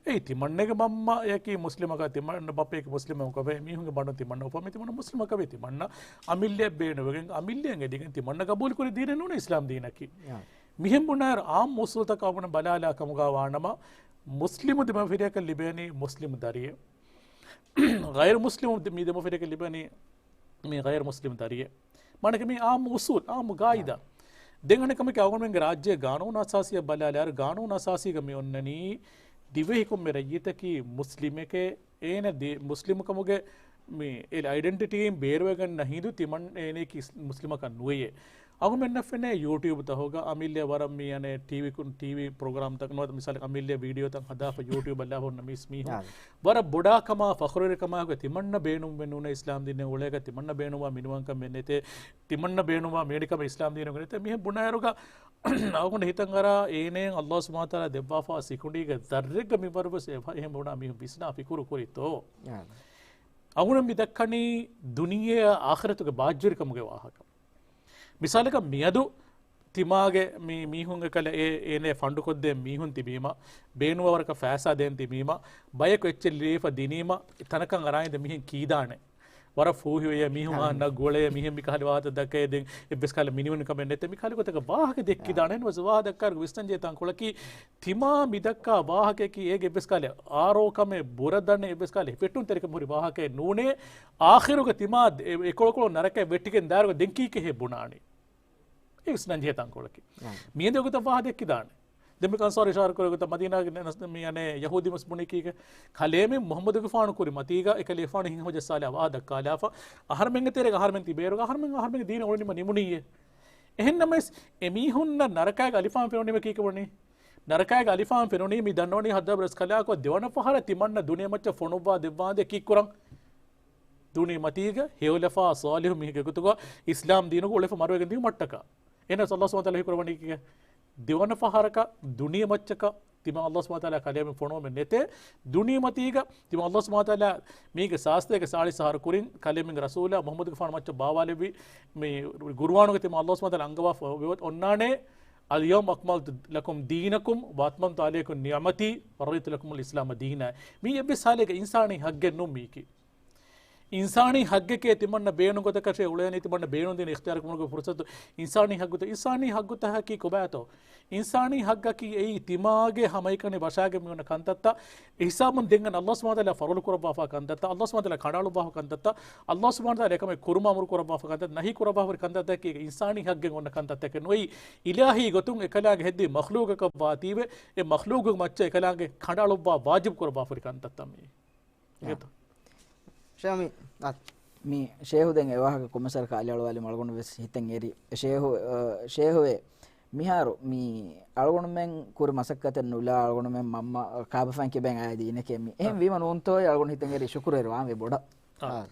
އެއީ ތިމަންނަގެ މަންމައަކީ މުސްލިމަކާ، ތިމަންނަ ބައްޕަޔަކީ މުސްލިމަކާ، މީހުންގެ ބަނޑުން ތިމަންނަ އުފަންވީ، ތިމަންނަ މުސްލިމަކާ، ތިމަންނަ އަމިއްލައަށް ބޭނުންވެގެން، އަމިއްލައަށް އެދިގެން ތިމަންނަ ގަބޫލުކުރި ދީނެއް ނޫނޭ އިސްލާމް ދީނަކީ. އާ. މިހެން ބުނާއިރު އާއްމު އުސޫލުތަކަށް އަޅުގަނޑު ބަލާލާ ކަމުގަ ވާނަމަ، މުސްލިމު ދެމަފިރިޔަކަށް ލިބޭނީ މުސްލިމު ދަރިއެއް. ޣައިރު މުސްލިމު ދެ-، މި ދެމަފިރިޔަކަށް ލިބޭނީ މި ޣައިރު މުސްލިމް ދަރިއެއް. މާނަކަށް މީ އާއްމު އުސޫލް، އާއްމު ގާއިދާ. ދެން އަނެއް ކަމަކީ އަޅުގަނޑުމެންގެ ރާއްޖޭ ގާނޫނު އަސާސީއަށް ބަލާލާއިރު، ގާނޫނު އަސާސީގަ މި އޮންނަނީ ދިވެހި ކޮންމެ ރައްޔިތަކީ މުސްލިމެކޭ، އޭނަ ދި-، މުސްލިމުކަމުގެ މި އެ އައިޑެންޓިޓީއިން ބޭރުވެގަންނަ ހިނދު ތިމަން އޭނައަކީ މުސްލިމަކަށް ނުވެޔޭ. އަޅުގަނޑުމެންނަށް ފެނޭ ޔޫޓިއުބްތަކުގަ އަމިއްލަ ވަރަށް މި އަނެއް ޓީވީ ކުން، ޓީވީ ޕްރޮގްރާމްތައް ނުވަތަ މިސާލަކަށް އަމިއްލަ ވީޑިއޯތައް ހަދާފަ ޔޫޓިއުބަށް ލާފަ ހުންނަ މީސް މީހުން. އާ. ވަރަށް ބޮޑާ ކަމާ ފަޚުރުވެރި ކަމާ ތިމަންނަ ބޭނުމެއް ނޫނޭ އިސްލާމް ދީނެއް އުޅޭކަށް، ތިމަންނަ ބޭނުމާ މިނިވަންކަމެއް ނެތޭ، ތިމަންނަ ބޭނުމާ މިވެނިކަމެއް އިސްލާމް ދީނުގަ ނެތޭ. މިހެން ބުނާއިރުގަ އަޅުގަނޑު ހިތަށް އަރާ އޭނައަށް ﷲ ސުބްޙާނަހޫ ވަތަޢާލާ ދެއްވާފާ ސިކުނޑީގެ ޒައްރެއްގަ މިވަރުވެސް އެ-، އެހެން ބުނާ މީހުން ވިސްނާ ފިކުރު ކުރިތޯ؟ އާ. އަޅުގަނޑު މި ދައްކަނީ ދުނިޔެއާ އާޚިރަތުގެ ބާއްޖަވެރިކަމުގެ ވާހަކަ. މިސާލަކަށް މިއަދު ތިމާގެ މި މީހުން އެކަލަ އޭ-، އޭނަ ފަންޑުކޮށްދޭން މީހުން ތިބީމަ، ބޭނުންވާ ވަރަކަށް ފައިސާ ދޭން ތިބީމަ، ބަޔަކު އެއްޗެއް ލިޔެފަ ދިނީމަ، ތަނަކަށް އަރާ އިނދެ މިހެން ކީދާނެ. ވަރަށް ފޫހިވެޔޭ މީހުން އަހަންނަށް ގުޅޭ މިހެން މި ކަހަލަ ވާހަކަ ދައްކައޭ ދެން އެއްވެސް ކަހަލަ މިނިވަންކަމެއް ނެތޭ މި ކަހަލަ ގޮތަކަށް ވާހަކަ ދެއްކިދާނެ. އެހެންވެސް ވާހަކަ ދައްކާ ވިސްނަންޖެހޭ ތަންކޮޅަކީ ތިމާ މި ދައްކާ ވާހަކައަކީ އޭގެ އެއްވެސް ކަހަލަ އާރޯކަމެއް ބުރަދަނެއް އެއްވެސް ކަހަލަ ފެއްޓުންތެރިކަމެއް ހުރި ވާހަކައެއް ނޫނޭ. އާޚިރުގަ ތިމާ އެ-، އެކޮޅުކޮޅު ނަރަކައަށް ވެއްޓިގެން ދާއިރުގަ ދެން ކީކޭ ބުނާނީ. އެ ވިސްނަންޖެހޭ ތަންކޮޅަކީ. އާ. މިއަދު ގޮތަށް ވާހަކަ ދެއްކިދާނެ. ދެން މި ކަންސާރު އިޝާރާ ކުރެއްވި ގޮތަށް މަދީނާގެ ނަ-، ނަސް-، މި އަނެއް ޔަހޫދީން ވެސް ބުނީ ކީކޭ؟ ކަލޭމެން މުޙައްމަދުގެފާނު ކުރި މަތީގަ އެކަލޭގެފާނު ހިނގި ހުޖަ ސާލާ ވާހަކަ ދައްކާލާފަ، އަހަރެމެންގެ ތެރޭގަ އަހަރެމެން ތިބޭއިރުގަ އަހަރެމެން، އަހަރެމެންގެ ދީނަށް އުޅުނީމަ ނިމުނީއޭ. އެހެންނަމަވެސް އެ މީހުންނަށް ނަރަކާގެ އަލިފާން ފެނުނީމަ ކީކޭ ވަނީ؟ ނަރަކާގެ އަލިފާން ފެނުނީ މި ދަންނަވަނީ ހައްދަވަރަސް ކަލާކޮ ދެވަނަ ފަހަރަށް ތިމަންނަ ދުނިޔެ މައްޗަށް ފޮނުއްވާ ދެއްވާނދޭ ކީއްކުރަން؟ ދުނިޔެ މަތީގަ ހެޔޮލަފާ ޞާލިޙު މީހެއްގެ ގޮތުގަ އިސްލާމް ދީނުގަ އުޅެފަ މަރުވެގެން ދިޔުމަށްޓަކާ. އެހެނަސް ﷲ ސުބްޙާނަހޫ ވަތަޢާލާ ހީކުރައްވަނީ ކީކޭ؟ ދެވަނަ ފަހަރަކަށް ދުނިޔެ މައްޗަކަށް ތިމާ ﷲ ސުބްޙާނަހޫ ވަތަޢާލާ ކަލޭމެން ފޮނުވަމެއް ނެތޭ. ދުނިޔެ މަތީގަ ތިމާ ﷲ ސުބްޙާނަހޫ ވަތަޢާލާ މީގެ ސާސްތޭގެ ސާޅީސް އަހަރު ކުރިން ކަލޭމެންގެ ރަސޫލާ މުޙައްމަދުގެފާނު މައްޗަށް ބާވާލެއްވި މި ގުރުއާނުގަ ތިމާ ﷲ ސުބްޙާނަހޫ ވަތަޢާލާ އަންގަވާފަ އޮންނާނެ، اليوم أكملت لكم دينكم وأتممت عليكم نعمتي ورضيت لكم الإسلام دينا. މީ އެއްވެސް ހާލެއްގަ އިންސާނީ ހައްގެއް ނޫން މީކީ. އިންސާނީ ހައްގެކޭ ތިމަންނަ ބޭނުން ގޮތަކަށޭ އުޅޭނީ، ތިމަންނަ ބޭނުން ދިން އިޚްތިޔާރު ކުރުމުގެ ފުރުޞަތު. އިންސާނީ ހައްގުތައް، އިންސާނީ ހައްގުތަކަކީ ކޮބާތޯ؟ އިންސާނީ ހައްގަކީ އެއީ ތިމާގެ ހަމައެކަނި ވަށާގެން މިއޮންނަ ކަންތައްތައް. އެ ހިސާބުން ދެން އަން ﷲ ސުބްޙާނަހޫ ވަތަޢާލާ ފަރުޟު ކުރައްވާފާ ކަންތައްތައް، ﷲ ސުބްޙާނަހޫ ވަތަޢާލާ ކަނޑައަޅުއްވާފާ ކަންތައްތައް، ﷲ ސުބްޙާނަހޫ ވަތަޢާލާ އެކަމެއް ކުރުމަށް އަމުރު ކުރައްވާފާ ކަންތައްތައް، އެކަމެއް އިންސާނީ ހައްގެއް އޮންނަ ކަންތައްތަކެއް ނުވެ، އިލާހީ ގޮތުން އެކަލާނގެ ހެއްދީ މަޚްލޫޤަކަށް ވާތީވެ، އެ މަޚްލޫޤުގެ މައްޗަށް އެކަލާނގެ ކަނޑައަޅުއްވާ ވާޖިބު ކުރައްވާފަ ހުރި ކަންތައްތައް މީ. އާ. އިނގޭތޯ؟ ޝާމި، އާ. މި ޝޭހު ދެން އެ ވާހަކަ ކޮންމެސް ވަރަކަށް އަލިއަޅުވާލީމަ އަޅުގަނޑު ވެސް ހިތަށް އެރި. ޝޭހު، އާ، ޝޭހުއޭ، މިހާރު މި އަޅުގަނޑުމެން ކުރި މަސައްކަތެއް ނުލާ އަޅުގަނޑުމެން މަންމަ ކާބަފައިން ކިބައިން އާ ދީނެކޭ މި. އެހެން އާ. ވީމަ ނޫންތޯއޭ އަޅުގަނޑު ހިތަށް އެރި ޝުކުރުވެރިވާންވީ ބޮޑަށް. އާ. އާ.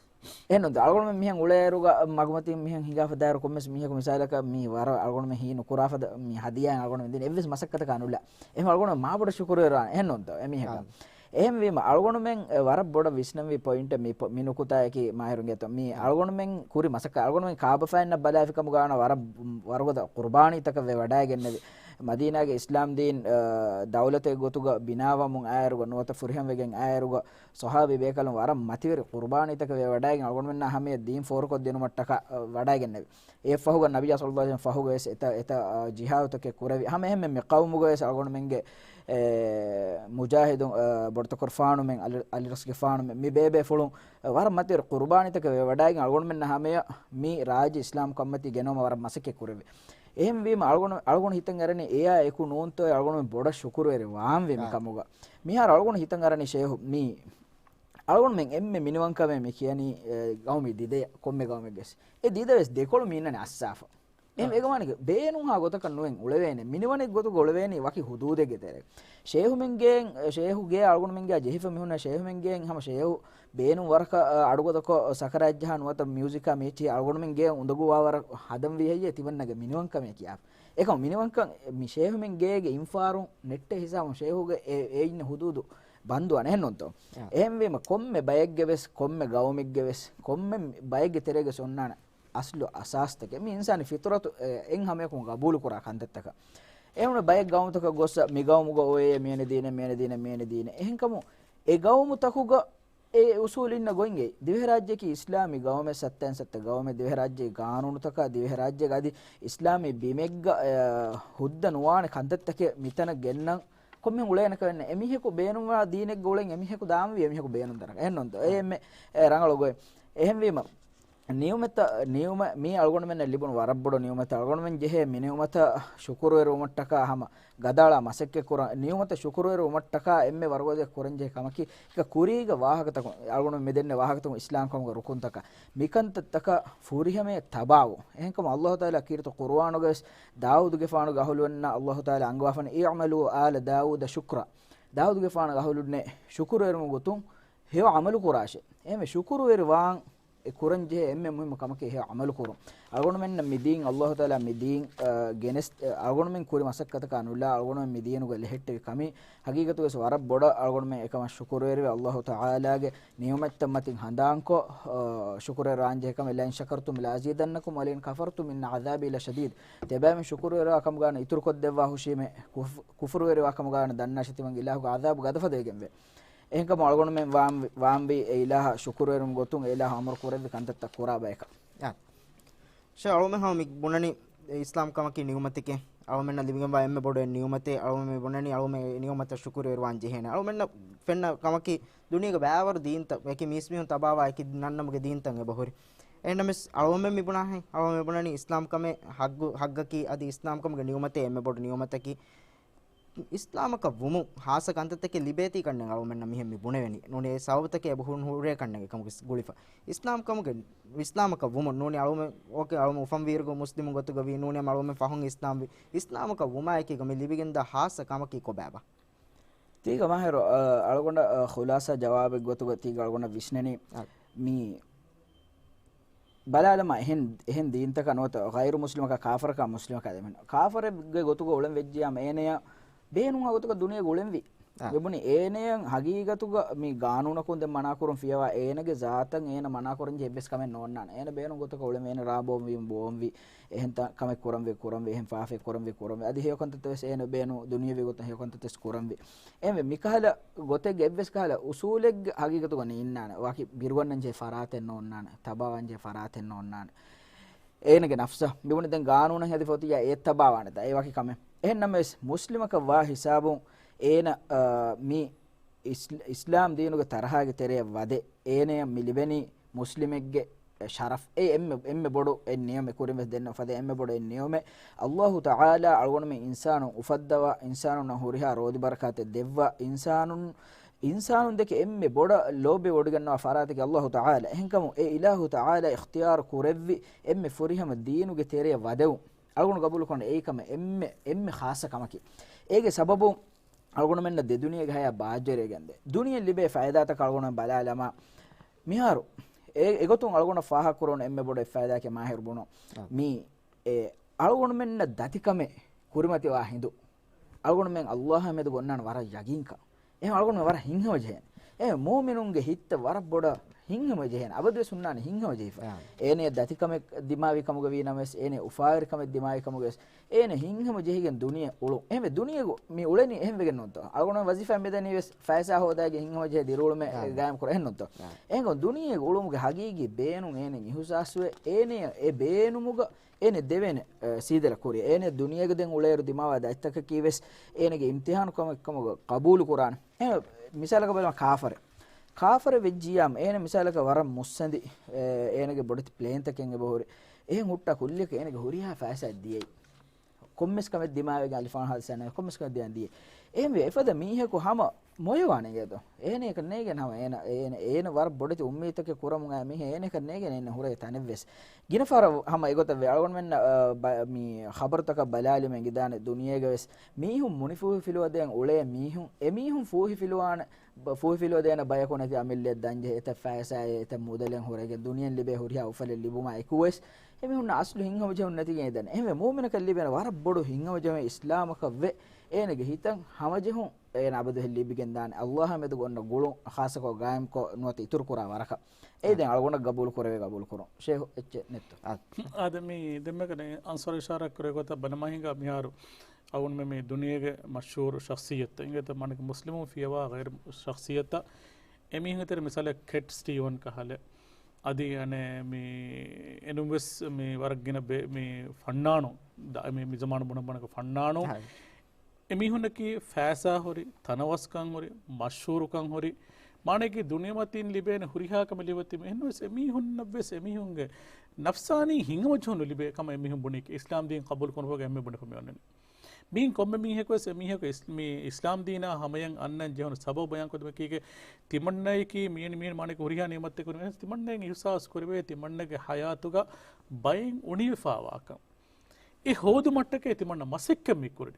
އެހެންނުންތޯ އަޅުގަނޑުމެން މިހެން އުޅޭއިރުގަ މަގުމަތިން މިހެން ހިނގާފަ ދާއިރު ކޮންމެސް މީހަކު މިސާލަކަށް މި ވަރަށް އަޅުގަނޑުމެން ހީނު ކުރާފަ ދަ-، މި ހަދިޔާއިން އަޅުގަނޑުމެން ދިން އެއްވެސް މަސައްކަތަކާ ނުލާ. އެހެން އަޅުގަނޑު މާބޮޑަށް ޝުކުރުވެރިވާން. އެހެންނޫންތޯ؟ އެމީހަކަށް. އާ. އެހެންވީމަ، އަޅުގަނޑުމެން ވަރަށް ބޮޑަށް ވިސްނަންވީ ޕޮއިންޓެއް މި ޕޮ-، މި ނުކުތާއަކީ މާހިރުންގެ އަތުން. މީ އާ. އަޅުގަނޑުމެން ކުރި މަސައްކަތް. އަޅުގަނޑުމެން ކާބަފައިންނަށް ބަލާފިކަމުގަ ވަނަ ވަރަށް، ވަރުގަދަ ޤުރުބާނީތަކަށް ވެވަޑައިގެންނެވި. މަދީނާގެ އިސްލާމްދީން، އާ، ދައުލަތެއް ގޮތުގަ ބިނާވަމުން އާއިރުގަ ނުވަތަ ފުރިހަމަވެގެން އާއިރުގަ ޞަޙާބީ ބޭކަލުން ވަރަށް މަތިވެރި ޤުރުބާނީތަކަށް ވެވަޑައިގެން އަޅުގަނޑުމެންނާ ހަމަޔަށް ދީން ފޯރުކޮށްދިނުމަށްޓަކާ، އަ، ވަޑައިގެންނެވި. އެއަށްފަހުގަ ނަބިއްޔާ ޞައްލައްލާހު ޢަލައިހި ވަސައްލަމަ ފަހުގަވެސް އެތައް، އެތައް، އަ، ޖިހާދުތަކެއް ކުރެވި. ހަމައެހެންމެ މި ޤައުމުގަވެސް އަޅުގަނޑުމެންގެ، އެ، މުޖާހިދުން، އަ، ބޮޑުތަކުރުފާނުމެން އަލި، އަލިރަސްގެފާނުމެން މި ބޭބޭފުޅުން، އަ، ވަރަށް މަތިވެރި ޤުރުބާނީތަކަށް ވެވަޑައިގެން އަޅުގަނޑުމެންނަށް ހަމަޔަށް މި ރާއްޖެ އިސްލާމް ކަންމަތީ ގެނައުމަށް ވަރަށް މަސައްކަތް ކުރެވި. އެހެންވީމަ އަޅުގަނޑު، އަޅުގަނޑު ހިތަށް އަރަނީ އެއާ އެކު ނޫންތޯއޭ އަޅުގަނޑު ބޮޑަށް ޝުކުރުވެރި ވާންވީ މި އާ. ކަމުގަ. މިހާރު އަޅުގަނޑު ހިތަށް އަރަނީ ޝޭހު މީ އަޅުގަނޑުމެން އެންމެ މިނިވަންކަމޭ މި ކިޔަނީ، އެ، ގައުމީ ދިދަޔަށް ކޮންމެ ގައުމެއްގެސް. އެ ދިދަވެސް ދެކޮޅު މީނަނެ އައްސާފަ. އެ އާ. އެގަމާނެ ބޭނުންހާ ގޮތަކަށް ނުވެން އުޅެވޭނެ. މިނިވަނެއް ގޮތުގަ އުޅެވޭނީ ވަކި ހުދޫދެއްގެ ތެރޭ. ޝޭހުމެންގޭ، ޝޭހުގޭ އަޅުގަނޑުމެންގެ ޖެހިފަ މިހުންނަ ޝޭހުމެންގޭ ހަމަ ޝޭހު ބޭނުން ވަރަކަށް، އަ، އަޑުގަދަކޮށް ސަކަރާތްޖަހާ ނުވަތަ މިއުޒިކާ މީޗި އަޅުގަނޑުމެންގޭ އުނދަގޫވާވަރަށް ހަދަންވީ ހެއްޔޭ ތިމަންނަގެ މިނިވަންކަމޭ ކިޔާފަ. އެކަމު މިނިވަންކަން މި ޝޭހުމެންގޭގެ އިންފާރުން ނެއްޓެއް ހިސާބުން ޝޭހުގެ އެ، އެ އިންނަ ހުދޫދު ބަންދުވާނެ އެހެންނޫންތޯ؟ އާ. އެހެންވީމަ ކޮންމެ ބައެއްގެ ވެސް، ކޮންމެ ގައުމެއްގެ ވެސް، ކޮންމެ ބައެއްގެ ތެރޭގެ ވެސް އޮންނާނެ އަސްލު އަސާސްތަކެއް. މި އިންސާނީ ފިޠުރަތު، އެ، އެއް ހަމަޔަކުން ގަބޫލުކުރާ ކަންތައްތަކަށް. އެހެންވެ ބައެއް ގައުމުތަކަށް ގޮސް މި ގައުމުގަ އޮވޭ މިއަނެ ދީނެ، މިއަނެ ދީނެ، މިއަނެ ދީނެ. އެހެންކަމުން އެ ގައުމުތަކުގަ އެ އުސޫލިންނަށް ގޮތްގައި ދިވެހިރާއްޖެއަކީ އިސްލާމީ ގައުމެއް، ސައްތައިން ސައްތަ ގައުމެއް، ދިވެހިރާއްޖޭގެ ގާނޫނުތަކާ ދިވެހިރާއްޖޭގެ އަދި އިސްލާމީ ބިމެއްގަ، އަ، ހުއްދަ ނުވާނެ ކަންތައްތަކެއް މިތަނަށް ގެންނަން ކޮންމެ އުޅޭނެކަމެއް ނެތް. އެމީހަކު ބޭނުންވާ ދީނެއްގަ އުޅެން އެމީހަކު ދާންވީ އެމީހަކު ބޭނުން ދަރަން. އެހެންނޫންތޯ؟ އެ އެންމެ އެ ރަނގަޅު ގޮތް. އެހެންވީމަ، ނިޢުމަތަށް، ނިޢުމަ، މީ އަޅުގަނޑުމެންނަށް ލިބުނު ވަރަށް ބޮޑު ނިޢުމަތެއް. އަޅުގަނޑުމެން ޖެހޭ މި ނިޢުމަތަށް ޝުކުރުވެރިވުމަށްޓަކާ ހަމަ ގަދައަޅާ މަސައްކަތް ކުރަން، ނިޢުމަތަށް ޝުކުރުވެރިވުމަށްޓަކާ އެންމެ ވަރުގަދަ ކުރަންޖެހޭ ކަމަކީ، އެކަ ކުރީގެ ވާހަކަތަކުން، އަޅުގަނޑު މި ދެންނެވި ވާހަކަތަކުން އިސްލާމްކަމުގެ ރުކުންތަކާ، މިކަންތައްތަކަށް ފުރިހަމަޔަށް ތަބާވުން. އެހެންކަމުން ﷲ ތަޢާލާ ކީރިތި ޤުރުއާނުގަވެސް ދާވޫދުގެފާނުގެ އަހުލުންނަށް ﷲ ތަޢާލާ އަންގަވާފަން، "اعملوا آل داود شكرا." ދާވޫދުގެފާނުގެ އަހުލުންނޭ ޝުކުރުވެރިވުމުގެ ގޮތުން ހެޔޮ ޢަމަލު ކުރާށޭ. އެހެންވެ ޝުކުރުވެރިވާން އެ ކުރަންޖެހޭ އެންމެ މުހިއްމު ކަމަކީ ހެޔޮ ޢަމަލު ކުރުން. އަޅުގަނޑުމެންނަށް މި ދީން، ﷲ ތަޢާލާ މި ދީން، އަ، ގެނެސް، އަ، އަޅުގަނޑުމެން ކުރި މަސައްކަތަކާ ނުލާ އަޅުގަނޑުމެން މި ދީނުގަ ލެހެއްޓެވި ކަމީ ހަގީގަތުގަވެސް ވަރަށް ބޮޑަށް އަޅުގަނޑުމެން އެކަމަށް ޝުކުރުވެރިވެ، ﷲ ތަޢާލާގެ ނިޢުމަތްތައް މަތިން ހަނދާންކޮށް، އަ، ޝުކުރުވެރިވާންޖެހޭ ކަމެއް، "لئن شكرتم لأزيدنكم ولئن كفرتم إن عذابي لشديد." ތިޔަބައިމީހުން ޝުކުރުވެރިވާ ކަމުގާ އިތުރުކޮށްދެއްވާ ހުށީމޭ، ކުފް-، ކުފުރުވެރިވާ ކަމުގާ ދަންނާށޭ ތިމަން އިލާހުގެ ޢަޛާބު ގަދަފަދައިގެންވޭ. އެހެންކަމުން އަޅުގަނޑުމެން ވާން-، ވާންވީ އެ އިލާހަށް ޝުކުރުވެރިވުމުގެ ގޮތުން އެ އިލާހު އަމުރު ކުރެއްވި ކަންތައްތައް ކުރާ ބަޔަކަށް. އާ. ޝޭޚް އަޅުމެން ހަމަ މި ބުނަނީ އިސްލާމް ކަމަކީ ނިޢުމަތެކޭ. އަޅުމެންނަށް ލިބިގެންވާ އެންމެ ބޮޑު އެއް ނިޢުމަތޭ. އަޅުމެން މި ބުނަނީ އަޅުމެން އެ ނިޢުމަތަށް ޝުކުރުވެރިވާން ޖެހޭނެ. އަޅުމެންނަށް ފެންނަ ކަމަކީ ދުނިޔޭގެ ބައިވަރު ދީންތައް، އެކި މީސްމީހުން ތަބާވާ އެކި ނަންނަމުގެ ދީންތައް އެބަހުރި. އެހެންނަމަވެސް އަޅުމެން މި ބުނާހެން، އަޅުމެން މި ބުނަނީ އިސްލާމް ކަމެއް ހައްގު، ހައްގަކީ އަދި އިސްލާމް ކަމުގެ ނިޢުމަތޭ އެންމެ ބޮޑު ނިޢުމަތަކީ. އިސްލާމަކަށް ވުމުން ހާއްސަ ކަންތައްތަކެއް ލިބޭތީ ކަންނޭނގެ އަޅުމެންނަށް މިހެން މި ބުނެވެނީ. ނޫނީ އެ ސަބަބުތަކެއް އެބަހުރި ހުރޭ ކަންނޭނގެ ކަމުގެ ގުޅިފަ. އިސްލާމް ކަމުގެ، އިސްލާމަކަށް ވުމުން ނޫނީ އަޅުމެން އޯކޭ އަޅުމެން އުފަންވީއިރުގެ މުސްލިމު ގޮތުގަ ވީ، ނޫނީ އަޅުމެން ފަހުން އިސްލާމް ވީ. އިސްލާމަކަށް ވުމާއެކީގަ މި ލިބިގެންދާ ހާއްސަ ކަމަކީ ކޮބާބާ؟ ތީގަ މާހިރު، އަ، އަޅުގަނޑަށް، އަ، ޚުލާސާ ޖަވާބެއް ގޮތުގަ ތީގަ އަޅުގަނޑަށް ވިސްނެނީ. އަ. މި ބަލާލަމާ، އެހެން، އެހެން ދީންތަކަށް ނުވަތަ ޣައިރު މުސްލިމަކާ ކާފަރަކާ މުސްލިމަކާ ދެމެން. ކާފަރެއްގެ ގޮތުގަ އުޅެން ވެއްޖިޔާމަ އޭނަޔަށް ބޭނުންވާ ގޮތުގަ ދުނިޔޭގަ އުޅެންވީ. އާ. މިބުނި އޭނަޔަށް ހަގީގަތުގަ މި ގާނޫނަކުން ދެން މަނާކުރުން ފިޔަވާ އޭނަގެ ޒާތަށް އޭނަ މަނާކުރަންޖެހޭ އެއްވެސް ކަމެއް ނޯންނާނެ. އޭނަ ބޭނުން ގޮތަކަށް އުޅެންވީ، އޭނަ ރާ ބޯންވީ، ބޯންވީ، އެހެން ތަ-، ކަމެއް ކުރަންވީ، ކުރަންވީ، އެހެން ފާފައެއް ކުރަންވީ، ކުރަންވީ. އަދި ހެޔޮ ކަންތައްތައް ވެސް އޭނަ ބޭނު ދުނިޔެވީ ގޮތަށް ހެޔޮ ކަންތައްތައް ވެސް ކުރަންވީ. އެހެންވެ، މިކަހަލަ ގޮތެއްގެ އެއްވެސް ކަހަލަ އުސޫލެއްގެ ހަގީގަތުގަ ނީންނާނެ. ވާކި ބިރުގަންނަންޖެހޭ ފަރާތެއް ނޯންނާނެ. ތަބާވާންޖެހޭ ފަރާތެއް ނޯންނާނެ. އޭނަގެ ނަފްސަށް މިބުނި ދެން ގާނޫނެއް ހެދިފަ އޮތިއްޔާ އޭ ތަބާވާނެތާ؟ އެ ވާކި ކަމެއް. އެހެންނަމަވެސް، މުސްލިމަކަށް ވާ ހިސާބުން އޭނަ، އާ، މި އިސް-، އިސްލާމް ދީނުގެ ތަރަހާގެ ތެރެއަށް ވަދެ، އޭނަޔަށް މި ލިބެނީ މުސްލިމެއްގެ ޝަރަފް. އެ އެންމެ، އެންމެ ބޮޑު އެއް ނިޢުމަތް، ކުރިން ވެސް ދެންނެވި ފަދަ އެންމެ ބޮޑު އެއް ނިޢުމަތް. ﷲ ތަޢާލާ އަޅުގަނޑުމެން އިންސާނުން އުފައްދަވާ، އިންސާނުންނަށް ހުރިހާ ރޯދި ބަރަކާތެއް ދެއްވާ، އިންސާނުން، އިންސާނުން ދެކެ އެންމެ ބޮޑަށް ލޯބިވެވޮޑިގަންނަވާ ފަރާތަކީ ﷲ ތަޢާލާ. އެހެންކަމުން އެ އިލާހު ތަޢާލާ އިޚްތިޔާރު ކުރެއްވި އެންމެ ފުރިހަމަ ދީނުގެ ތެރެއަށް ވަދެވުން އަޅުގަނޑު ގަބޫލުކުރަން އެއީ ކަމެއް އެންމެ، އެންމެ ޚާއްޞަ ކަމަކީ. އޭގެ ސަބަބުން އަޅުގަނޑުމެންނަށް ދެދުނިޔޭގެ ހަޔާތް ބާއްޖަވެރިވެގެންދޭ. ދުނިޔެ ލިބޭ ފައިދާތަކަށް އަޅުގަނޑުމެން ބަލާލަމާ، މިހާރު އެ، އެގޮތުން އަޅުގަނޑަށް ފާހަގަކުރުން އެންމެ ބޮޑު އެއް ފައިދާއަކީ މާހިރު ބުނު. އާ. މީ އެ، އަޅުގަނޑުމެންނަށް ދަތިކަމެއް ކުރިމަތިވާ ހިނދު، އަޅުގަނޑުމެން ﷲ އާ މެދުގަ އޮންނާނެ ވަރަށް ޔަގީންކަން. އެހެން އަޅުގަނޑުމެން ވަރަށް ހިތްހަމަޖެހޭނެ. އެ މޫމިނުންގެ ހިތްތައް ވަރަށް ބޮޑަށް ހިތްހަމަޖެހޭނެ. އަބަދުވެސް ހުންނާނެ ހިތްހަމަޖެހިފަ. އާ. އޭނަޔަށް ދަތިކަމެއް ދިމާވި ކަމުގަ ވީ ނަމަވެސް، އޭނަ އުފާވެރިކަމެއް ދިމާވި ކަމުގަވެސް، އޭނަ ހިތްހަމަޖެހިގެން ދުނިޔެ އުޅުން. އެހެންވެ ދުނިޔެގަ މި އުޅެނީ އެހެންވެގެން ނޫންތޯ؟ އަޅުގަނޑުމެން ވަޒީފާ މިދަނީވެސް ފައިސާ ހޯދައިގެން ހިތްހަމަޖެހި ދިރިއުޅުމެއް އާ. ގާއިމް ކުރަން އެހެން ނޫންތޯ؟ އާ. އެހެންކަމުން ދުނިޔެގަ އުޅުމުގެ ހަގީގީ ބޭނުން އޭނަ އިހުސާސްވެ، އޭނަ އެ ބޭނުމުގަ އޭނަ ދެވޭނެ، އަ، ސީދަލަ ކުރި. އޭނަ ދުނިޔޭގަ ދެން އުޅޭއިރު ދިމާވާ ދަތިތަކަކީ ވެސް އޭނަގެ އިމްތިހާނު ކަމެއް ކަމުގަ ޤަބޫލު ކުރާނެ. އެ މިސާލަކަށް ބަލަމާ ކާފަރެއް. ކާފަރެއް ވެއްޖިއްޔާމު އޭނަ މިސާލަކަށް ވަރަށް މުއްސަނދި، އެ، އޭނަގެ ބޮޑެތި ޕްލޭންތަކެއް އެބަހުރި. އެހެން ހުއްޓާ ކުއްލިއަކަށް އޭނަގެ ހުރިހާ ފައިސާ ދިޔައީ. ކޮންމެސް ކަމެއް ދިމާވެގެން އަލިފާން ހާދިސާ ނެތް ކޮންމެސް ކަމެއް ދިމާވެގެން ދިޔަ. އެހެންވެ އެފަދަ މީހަކު ހަމަ މޮޔަވާނެ އިނގޭތޯ. އޭނައަކަށް ނޭގެން ހަމަ އޭނަ، އޭނަ، އޭނަ ވަރަށް ބޮޑެތި އުއްމީދުތަކެއް ކުރަމުން އައި މީހެއް އޭނައަކަށް ނޭގެން އޭނަ ހުރޭ ތަނެއްވެސް. ގިނަ ފަހަރަށް ހަމަ އެގޮތަށް ވެ އަޅުގަނޑުމެންނަށް، އަ، ބަ-، މި ޚަބަރުތަކަށް ބަލާލިމެން އެނގިދާނެ ދުނިޔޭގަވެސް މީހުން މުނިފޫހިފިލުވަދޭން އުޅޭ މީހުން، އެމީހުން ފޫހިފިލުވާނެ، ބަ-، ފޫހިފިލުވަދޭނެ ބަޔަކު ނެތި އަމިއްލައަށް ދަންޖެހޭ އެތައް ފައިސާއެއް އެތައް މުދަލެއް ހުރެގެން ދުނިޔެން ލިބޭ ހުރިހާ އުފަލެއް ލިބުމާ އެކުވެސް އެމީހުންނަށް އަސްލު ހިތްހަމަޖެހުން ނެތިގެން އެދަން. އެހެންވެ މޫމިނަކަށް ލިބޭނެ ވަރަށް ބޮޑު ހިތްހަމަޖެހުމެއް އިސްލާމަކަށްވެ، އޭނަގެ ހިތަށް ހަމަޖެހުން އޭނަ އަބަދުހެން ލިބިގެންދާނެ. ﷲ އާ މެދުގަ އޮންނަ ގުޅުން ޚާއްޞަކޮށް ގާއިމްކޮށް ނުވަތަ އިތުރުކުރާ ވަރަކަށް. އެއީ ދެން އަޅުގަނޑަށް ގަބޫލު ކުރެވޭ ގަބޫލު ކުރުން. ޝޭހު އެއްޗެއް ނެތްތޯ؟ އާ. އާދެ، މި ދެންމެ ކަނެ އަންސާރު އިޝާރާތް ކުރޭ ގޮތަށް ބަލަމާ ހިނގާ މިހާރު އަޅުގަނޑުމެން މި ދުނިޔޭގެ މަޝްހޫރު ޝަޚްޞިއްޔަތުތައް އިނގޭތަ، މާނައަކީ މުސްލިމުން ފިޔަވާ ޣައިރު ޝަޚްޞިއްޔަތުތައް. އެމީހުންގެ ތެރެ މިސާލަކަށް ކެޓް ސްޓީވަން ކަހަލަ، އަދި އަނެއް މި އެނޫންވެސް މި ވަރަށް ގިނަ ބެ-، މި ފަންނާނު، ދަ-، މި، މި ޒަމާނު ބުނަން ބުނަން ފަންނާނު. ހައި. އެމީހުންނަކީ ފައިސާ ހުރި، ތަނަވަސްކަން ހުރި، މަޝްހޫރުކަން ހުރި، މާނައަކީ ދުނިޔެމަތީން ލިބޭނެ ހުރިހާ ކަމެއް ލިބޭތީ، އެހެންވެސް އެމީހުންނަށްވެސް އެމީހުންގެ ނަފްސާނީ ހިނގަމަޖުހުން ނުލިބޭ ކަމަށް އެމީހުން ބުނީ، އިސްލާމް ދީން ޤަބޫލު ކުރުމުގަ އެންމެ ބުނެފަ މި އޮންނަނީ. މީން ކޮންމެ މީހަކުވެސް އެމީހަކު އިސް-، މި އިސްލާމް ދީނާ ހަމަޔަށް އަންނަން ޖެހުނު ސަބަބު ބަޔާންކޮށްދެމަކީގެ ތިމަންނައަކީ މިއަނި މީން މާނައަކީ ހުރިހާ ނިޢުމަތެއް ކުރި ތިމަންނައަށް އިހުސާސް ކުރެވޭ، ތިމަންނަގެ ޙަޔާތުގަ ބައެއް އުނިވެފާވާކަން. އެ ހޯދުމަށްޓަކައި ތިމަންނަ މަސައްކަތް މި ކުރި.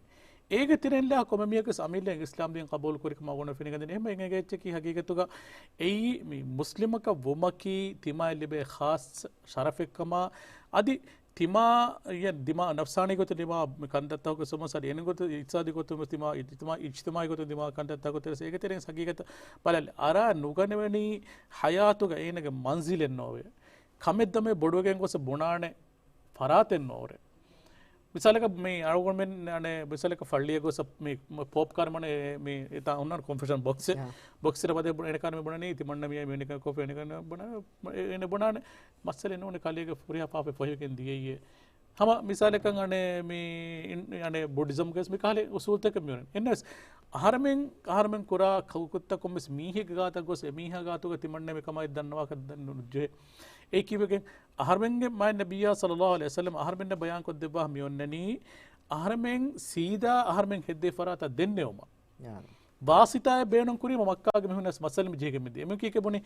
އޭގެ ތެރެއިން ކޮންމެ މީހަކުވެސް އަމިއްލައަށް އިސްލާމް ދީން ޤަބޫލު ކުރިކަމަށް އަޅުގަނޑު ފެނިގެންދިނީ. އެހެން އެނގޭ އެއްޗަކީ ހަގީގަތުގަ އެއީ މި މުސްލިމަކަށް ވުމަކީ ތިމާއަށް ލިބޭ ޚާއްޞަ ޝަރަފެއްކަމާ، އަދި ތިމާ އެ ދިމާ ނަފްސާނީ ގޮތުން ދިމާ ކަންތައްތަކުގެ ސޮމަސް އަދި އެންގޮތު އިޤްތިޞާދީ ގޮތުން ވެސް ދިމާ އިޖްތިމާ-، އިޖްތިމާޢީ ގޮތުން ދިމާ ކަންތައްތަކުގެ ތެރެއިން އޭގެ ތެރެއިން ހަގީގަތަށް ބަލާލި އަރާ ނުގަނެވެނީ ޙަޔާތުގަ އޭނަގެ މަންޒިލެއް ނޯވޭ. ކަމެއްދަމެ ބޮޑުވެގެން ގޮސް ބުނާނެ ފަރާތެއް ނޯވޭ. މިސާލަކަށް މި އަޅުގަނޑުމެން އަނެއް މިސާލަކަށް ފައްޅިއަށް ގޮސް މި ޕޯޕް ކާރި މަނެ މި އެތާ އޮންނާނެ ކޮންފެޝަން ބޮކްސެއް. ޔާ. ބޮކްސެއް ބަދޭ ބުނ-، އޭނަ ކާރި މި ބުނަނީ ތިމަންނަ މި މި ކޮފީ އޭނަ ބުނާ-، އޭނަ ބުނާނެ މައްސަލަ ނޫނެ ކަލޭގެ ފުރިހާ ޕާޕެ ފޮހިވެގެން ދިޔައީ. ހަމަ މިސާލަކަށް އަނެއް މި އިން-، އަނެއް ބުޑިޒަމް ގެސް މި ކާލެ އުސޫލްތަކެއް މިއުޅެނީ. އެންނަސް އަހަރެމެން، އަހަރެމެން ކުރާ ކައުކުއްތަކުން ވެސް މީހެއްގެ ގާތަށް ގޮސް އެމީހާ ގާތުގަ ތިމަންނަ މި ކަމާއެއް ދަންނަވާކަށް ދަން ނުޖެހޭ. އެއީ ކީއްވެގެން އަހަރެމެންގެ މާތް ނަބިއްޔާ ޞައްލައްލާހު ޢަލައިހި ވަސައްލަމަ އަހަރެމެންނަށް ބަޔާންކޮށްދެއްވާ މިއޮންނަނީ، އަހަރެމެން ސީދާ އަހަރެމެން ހެއްދޭ ފަރާތަށް ދެންނެވުމަށް. ޔާ. ވާސިތާއެއް ބޭނުން ކުރީމަ މައްކާގެ މީހުންނަސް މައްސަލަ މި ޖެހިގެން މިދިޔަ. އެމީހުން ކީކޭ ބުނީ،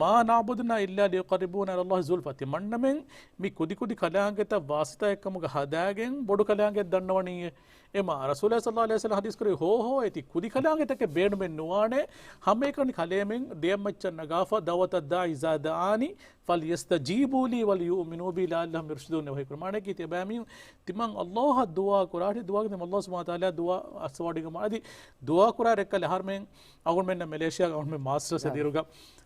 "ما نعبدهم إلا ليقربونا إلى الله زلفى." ތިމަންނަމެން މި ކުދިކުދި ކަލާނގެތައް ވާސިތާއެއްކަމުގަ ހަދާގެން ބޮޑު ކަލާނގެއެއް ދަންނަވަނީއޭ. އެމާ ރަސޫލާ ޞައްލައްލާހު ޢަލައިހި ވަސައްލަމަ ޙަދީޘް ކުރީ، ހޯ ހޯ އޭތި ކުދި ކަލާނގެތަކެއް ބޭނުމެއް ނުވާނެ، ހަމައެކަނި ކަލޭމެން ދެއަތްމައްޗަށް ނަގާފަ، دعوة الداع إذا دعاني فليستجيبوا لي وليؤمنوا بي لعلهم يرشدون ވަޙީ ކުރި. މާނައަކީ ތިޔަބައިމީހުން ތިމަން ﷲ އަށް ދުޢާ ކުރާށި، ދުޢާގެ ތިމަން ﷲ ސުބްޙާނަހޫ ވަތަޢާލާ ދުޢާ އައްސަވާޑިގަމާ އަދި ދުޢާ ކުރާ ރެއްކަލެއް އަހަރުމެން އަޅުގަނޑުމެންނަށް މެލޭޝިޔާގެ އަޅުގަނޑުމެން މާސްޓަރސް ދިރުގަ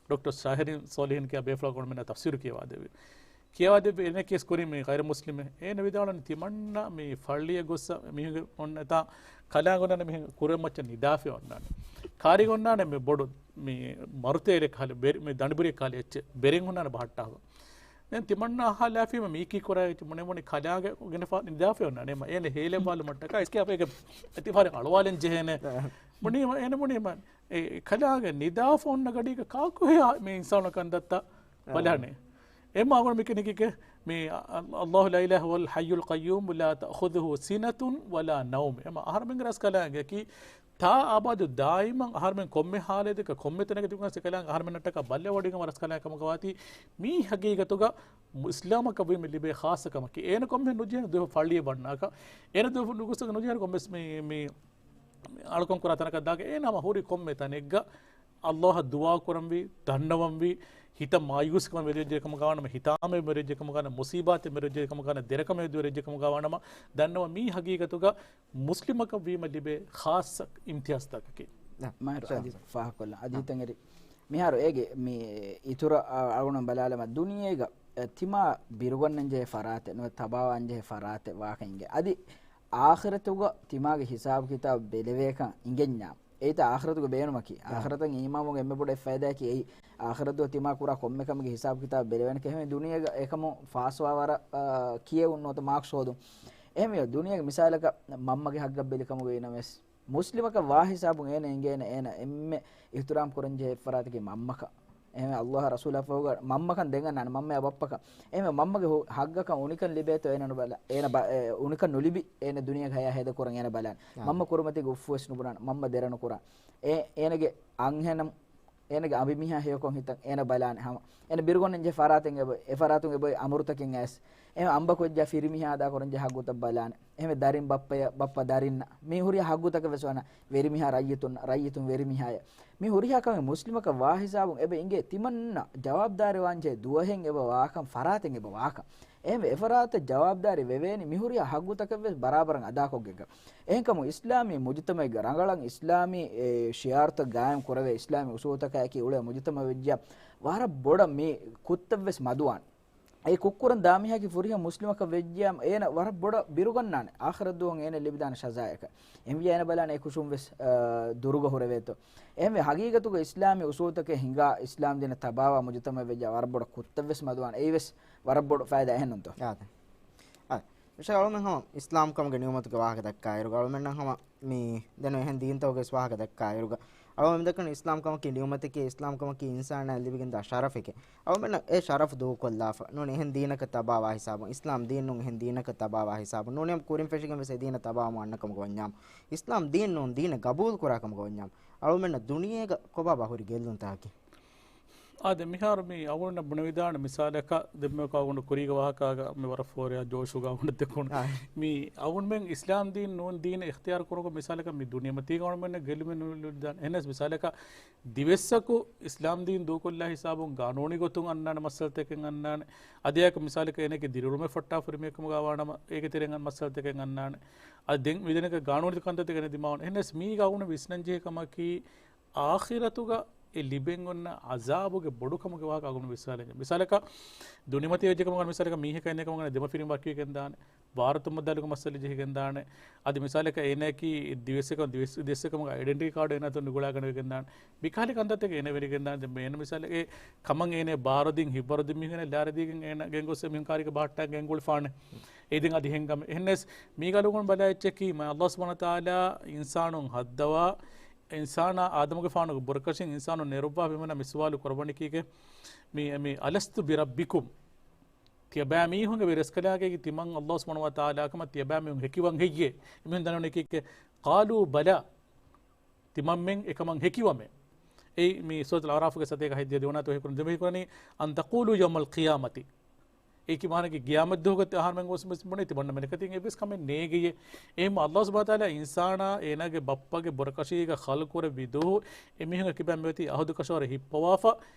ޑޮކްޓަރ ޝާހިރީން ސޯލިހީން ކިޔާ ބޭފުޅާ އަޅުގަނޑުމެންނަށް ތަފްސީރު ކިޔަވާދެއްވި. ކިޔަވާދެއްވި އޭނަ ކޭސް ކުރީ މި ޣައިރު މުސްލިމެއް. އޭނަ ވިދާޅުވަނީ ތިމަންނަ މި ފައްޅިއަށް ގޮއްސަ މީހުންގެ އޮންނަ ތާ ކަލާނގެ އޮންނާނެ މީހުން ކުރެން މައްޗަށް ނިދާފައި އޮންނާނެ. ކާރީގަ އޮންނާނެ މި ބޮޑު މި މަރުތޭލެއް ކަހަލަ ބެރި-، މި ދަނޑިބުރި ކަހަލަ އެއްޗެއް ބެރެން ހުންނާނެ ބަހައްޓާފަ. ދެން ތިމަންނަ އަހާލާފީމަ މީކީ ކުރާ އެއްޗެއް ބުނެ ބުނެ ކަލާނގެ ގެނެފަ ނިދާފައި އޮންނާނެ. އޭނަ ހޭލެއް ވާލުމަށްޓަކާ އިސްކޭ އަފޭގެ އެތިފާރެއް އަޅުވާލެން ޖެހޭނެ. ބުނީމަ އޭނަ ބުނީމަ އެ ކަލާނގެ ނިދާފަ އޮންނަ ގަޑީގަ ކާކުހެޔާ މި އިންސާނު ކަންތައްތައް ބަލާނެ. އެމަ އަގުން މިކެނިކިކެ މި ﷲ لا إله هو الحي القيوم لا تأخذه سنة ولا نوم. އެމަ އަހަރުމެންގެ ރަސްކަލާނގެކީ ތާ އަބަދު ދާއިމަށް އަހަރުމެން ކޮންމެ ހާލަތެއްގަ ކޮންމެ ތަނެއްގަ ތިބުނަސް އެކަލާނގެ އަހަރުމެންނަށްޓަކާ ބައްލަވަޑިގަން ރަސްކަލާނގެ ކަމަކަށް ވާތީ މީ ހަގީގަތުގަ އިސްލާމަކަށް ވީމަ ލިބޭ ޚާއްޞަ ކަމަކީ. އޭނަ ކޮންމެ ނުޖެހޭނެ ދުވަހު ފައްޅިއެއް ވަންނާކަށް. އޭނަ ދުވަހު ނުގޮސް ނުޖެހޭނެ ކޮންމެސް މި، މި އަޅުކަން ކުރާ ތަނަކަށް ދާކަށް އޭނަ ހަމަ ހުރި ކޮންމެ ތަނެއްގަ ﷲ އަށް ދުޢާ ކުރަންވީ، ދަންނަވަންވީ، ހިތަށް މާޔޫސްކަމެއް ވެރިއްޖެ ކަމުގަ ވާނަމަ، ހިތާމައެއް ވެރިއްޖެ ކަމުގަ ވާނަމަ، މުސީބާތެއް ވެރިއްޖެ ކަމުގަ ވާނަމަ، ދެރަކަމެއް ވެރިއްޖެ ކަމުގަ ވާނަމަ، ދަންނަވަން މީ ހަގީގަތުގަ މުސްލިމަކަށް ވީމަ ލިބޭ ޚާއްޞަ އިމްތިޔާޒްތަކަކީ. މާތް އަދި ފާހަގަކޮށްލަން. އަދި ހިތަށް އެރި މިހާރު އޭގެ މި އިތުރަށް އަ-، އަޅުގަނޑު ބަލާލަމާ ދުނިޔޭގަ، އެ، ތިމާ ބިރުގަންނަންޖެހޭ ފަރާތެއް ނުވެ ތަބާވާންޖެހޭ ފަރާތެއް ވާކަށް އިނގޭ. އަދި އާޚިރަތުގަ ތިމާގެ ހިސާބު ކިތާބު ބެލެވޭކަން އިނގެންޏާ. އެއީތަ އާޚިރަތުގެ ބޭނުމަކީ. އާ. އާޚިރަތަށް އީމާންވުން އެންމެ ބޮޑު އެއް ފައިދާއަކީ އެއީ. އާޚިރަތުގަ ތިމާ ކުރާ ކޮންމެ ކަމެއްގެ ހިސާބު ކިތާބު ބެލެވޭނެ ކަމަކީ ދުނިޔޭގަ އެކަމު ފާސްވާ ވަރަށް، އާ، ކިޔެވުން ނުވަތަ މާކްސް ހޯދުން. އެހެންވެ ދުނިޔޭގެ މިސާލަކަށް މަންމަގެ ހައްގަށް ބެލި ކަމުގަ އިނަމެސް. މުސްލިމަކަށް ވާ ހިސާބުން އޭނަ އެނގޭނެ އޭނަ އެންމެ އިޙްތިރާމް ކުރަންޖެހޭ އެއްފަރާތަކީ މަންމަކަށް. އެހެންވެ ﷲ އާ ރަސޫލާ ފަހުގަ މަންމަކަން ދެން އަންނާނެ، މަންމައާ ބައްޕަކަން. އެހެންވެ މަންމަގެ ހު-، ހައްގަކަށް އުނިކަން ލިބޭތޯ އޭނަ ނުބަލާ، އޭނަ ބަ-، އެ، އުނިކަން ނުލިބި އޭނަ ދުނިޔޭގެ ހަޔާ ހޭދަ ކުރަން އޭނަ ބަލާނެ. އާ. މަންމަ ކުރިމަތީގެ އުފްފުވެސް ނުބުނާނެ، މަންމަ ދެރަ ނުކުރާނެ. އޭ، އޭނަގެ އަންހެނަށް، އޭނަގެ އަނބިމީހާ ހެޔޮކޮށް ހިތަށް އޭނަ ބަލާނެ ހަމަ. އޭނަ ބިރުގަންނަންޖެހޭ ފަރާތެއް އެބައޮތް، އެ ފަރާތުން އެބައޮތް އަމުރުތަކެއް އައިސް. އެހެން އަނބަކޮށްޖާ ފިރިމީހާ އަދާކުރަންޖެހޭ ހައްގުތައް ބަލާނެ. އެހެން ދަރިން ބައްޕަޔަށް، ބައްޕަ ދަރިންނަށް. މި ހުރިހާ ހައްގުތަކެއް ވެސް ވާނެ. ވެރިމީހާ ރައްޔިތުން، ރައްޔިތުން ވެރިމީހާޔަށް. މި ހުރިހާ ކަމެއް މުސްލިމަކަށް ވާ ހިސާބުން އެބަ އިނގޭ ތިމަންނަ ޖަވާބުދާރީވާންޖެހޭ ދުވަހެއް އެބަ ވާކަން، ފަރާތެއް އެބަ ވާކަން. އެހެންވެ އެފަރާތަށް ޖަވާބުދާރީ ވެވޭނީ މި ހުރިހާ ހައްގުތަކެއް ވެސް ބަރާބަރަށް އަދާކޮށްގެން. އެހެންކަމުން އިސްލާމީ މުޖުތަމައެއްގެ ރަނގަޅަށް އިސްލާމީ، އެ، ޝިޢާރުތައް ގާއިމް ކުރެވޭ، އިސްލާމީ އުސޫލުތަކާއެކީ އުޅޭ މުޖުތަމައެއް ވެއްޖިއްޔާ ވަރަށް ބޮޑަށް މި ކުށްތައް ވެސް މަދުވާނެ. އެ ކުށްކުރަން ދާމީހަކީ ފުރިހަމަ މުސްލިމަކަށް ވެއްޖިއްޔާ، އޭނަ ވަރަށް ބޮޑަށް ބިރުގަންނާނެ އާޚިރަތް ދުވަހު އޭނަ ލިބިދާނެ ޝަޒާއަކަށް. އެހެންވިއްޔާ އޭނަ ބަލާނެ އެ ކުށުން ވެސް، އާ، ދުރުގަ ހުރެވޭތޯ. އެހެންވެ، ހަގީގަތުގަ އިސްލާމީ އުސޫލުތަކެއް ހިނގާ، އިސްލާމް ދީނަށް ތަބާވާ މުޖުތަމައެއް ވެއްޖާ ވަރަށް ބޮޑަށް ކުށްތައް ވެސް މަދުވާނެ. އެއީ ވެސް ވަރަށް ބޮޑު ފައިދާ އެހެންނުންތޯ؟ އާދެ. އާދެ. މިޝާ އަޅުމެން ހަމަ އިސްލާމް ކަމުގެ ނިޢުމަތުގެ ވާހަކަ ދައްކާއިރުގަ، އަޅުމެންނަށް ހަމަ މި ދެން އެހެން ދީންތަކުގެ ވެސް ވާހަކަ ދައްކާއިރުގަ، އަޅުމެން ދައްކަނީ އިސްލާމް ކަމަކީ ނިޢުމަތެކޭ، އިސްލާމް ކަމަކީ އިންސާނާއަށް ލިބިގެންދާ ޝަރަފެކޭ. އަޅުމެންނަށް އެ ޝަރަފް ދޫކޮށްލާފަ ނޫނީ އެހެން ދީނަކަށް ތަބާވާ ހިސާބުން، އިސްލާމް ދީން ނޫން އެހެން ދީނަކަށް ތަބާވާ ހިސާބުން، ނޫނީ ކުރިން ފެށިގެން ވެސް އެ ދީނަށް ތަބާވަމުން އަންނަ ކަމުގަ ވަންޏާމު، އިސްލާމް ދީން ނޫން ދީނެއް ގަބޫލު ކުރާ ކަމުގަ ވަންޏާމު، އަޅުމެންނަށް ދުނިޔޭގަ ކޮބާބާ ހުރި ގެއްލުންތަކަކީ؟ އާދެ، މިހާރު މި އަޅުގަނޑަށް ބުނެވިދާނެ މިސާލަކަށް، ދެންމެ އަޅުގަނޑު ކުރީގެ ވާހަކާގަ މި ވަރަށް ފޯރިއާ ޖޯޝުގަ އަޅުގަނޑަށް ދެކުނު. އާ. މި އަޅުގަނޑުމެން އިސްލާމް ދީން ނޫން ދީނެއް އިޚްތިޔާރު ކުރުމުގެ މިސާލަކަށް މި ދުނިޔެމަތީގަ އަޅުގަނޑުމެންނަށް ގެއްލުމެއް ނުލިބިދާނެ. އެހެނަސް މިސާލަކަށް ދިވެއްސަކު އިސްލާމް ދީން ދޫކޮށްލާ ހިސާބުން ގާނޫނީ ގޮތުން އަންނާނެ މައްސަލަތަކެއް އަންނާނެ. އަދި އެއަކު މިސާލަކަށް އޭނައަކީ ދިރިއުޅުމެއް ފައްޓާފަ ހުރި މީހެއް ކަމުގަ ވާނަމަ، އޭގެ ތެރެއިން އަންނަ މައްސަލަތަކެއް އަންނާނެ. އަދި ދެން މިދެނެކަ ގާނޫނީ ކަންތައްތަކެއް އޭނަ ދިމާވަން. އެހެނަސް މީގަ އަޅުގަނޑު ވިސްނަންޖެހޭ ކަމަކީ، އާޚިރަތުގަ އެ ލިބެން އޮންނަ ޢަޒާބުގެ ބޮޑުކަމުގެ ވާހަކަ އަޅުގަނޑު ވިސްނާލަން. މިސާލަކަށް، ދުނިޔެމަތީ ވެއްޖެ ކަމަކަށް މިސާލަކަށް މީހަކަށް އިންދެ ކަމަކަށް ދެމަފިރިން ވަކިވެގެންދާނެ، ވާރުތު މައްދާލުގެ މައްސަލަ ޖެހިގެންދާނެ. އަދި މިސާލަކަށް އޭނައަކީ ދިވެއްސެއް ކަމަށް، ދިވެއްސެއް، ދިވެއްސެއް ކަމުގެ އައިޑެންޓިޓީ ކާޑު އޭނަ އަތުން ނުގުޅާގަނެވިގެންދާނެ. މިކަހަލަ ކަންތައްތަކެއް އޭނަ ވެރިގެންދާނެ. ދެން އޭނަ މިސާލަކަށް ކަމަށް އޭނަ ބާރުދިން ހިތްވަރުދިން މީހުން ލާރިދީގެން އޭނަ ގެންގޮސް މީހުން ކާރިގެ ބަހައްޓާ ގެންގުޅިފާނެ. އެ ދެން އަދި ހެންގަމެ. އެހެންނެސް މީގަ އަޅުގަނޑު ބަލާ އެއްޗަކީ، މާ ﷲ ސުބްޙާނަހޫ ވަތަޢާލާ އިންސާނުން ހައްދަވާ، އިންސާނާ އާދަމުގެފާނުގެ ބުރަކަށިން އިންސާނުން ނެރުއްވާ ބިމަނަ މި ސުވާލު ކުރައްވަނީ ކީކޭ؟ މި، މި، "ألست بربكم؟" ތިޔަބައިމީހުންގެ ވެރިރަސްކަލާގެ ތިމަން ﷲ ސުބްޙާނަހޫ ވަތަޢާލާ ކަމަށް ތިޔަބައިމީހުން ހެކިވަން ހެއްޔޭ؟ އެމީހުން ދަންނަވަނީ ކީކޭ؟ "قالوا بلى." ތިމަންމެން އެކަމަށް ހެކިވަމޭ. އެއީ މި ސޫރަތުލް އަޢުރާފުގެ ސަތޭކަ ހަތްދިހަ ދިވަނާތު ވަޙީކުރަނީ، ދެން ވަޙީކުރަނީ، "أن تقولوا يوم القيامة." އެކި މާނަކީ ގިޔާމަތްދުވަހުގަ އަހަރުމެން ގޮސް ބުނީ ތިމަންނަ މެނަކަތިން އެއްވެސް ކަމެއް ނޭގެޔޭ. އެހެން ﷲ ސުބްޙާނަހޫ ވަތަޢާލާ އިންސާނާ އޭނާގެ ބައްޕަގެ ބުރަކަށީގަ ޚަލްޤުކުރެއްވި ދުވަހު އެމީހުން އެކިބައިން މިއޮތީ އަހުދު ކަށަވަރެއް ހިއްޕަވާފަ،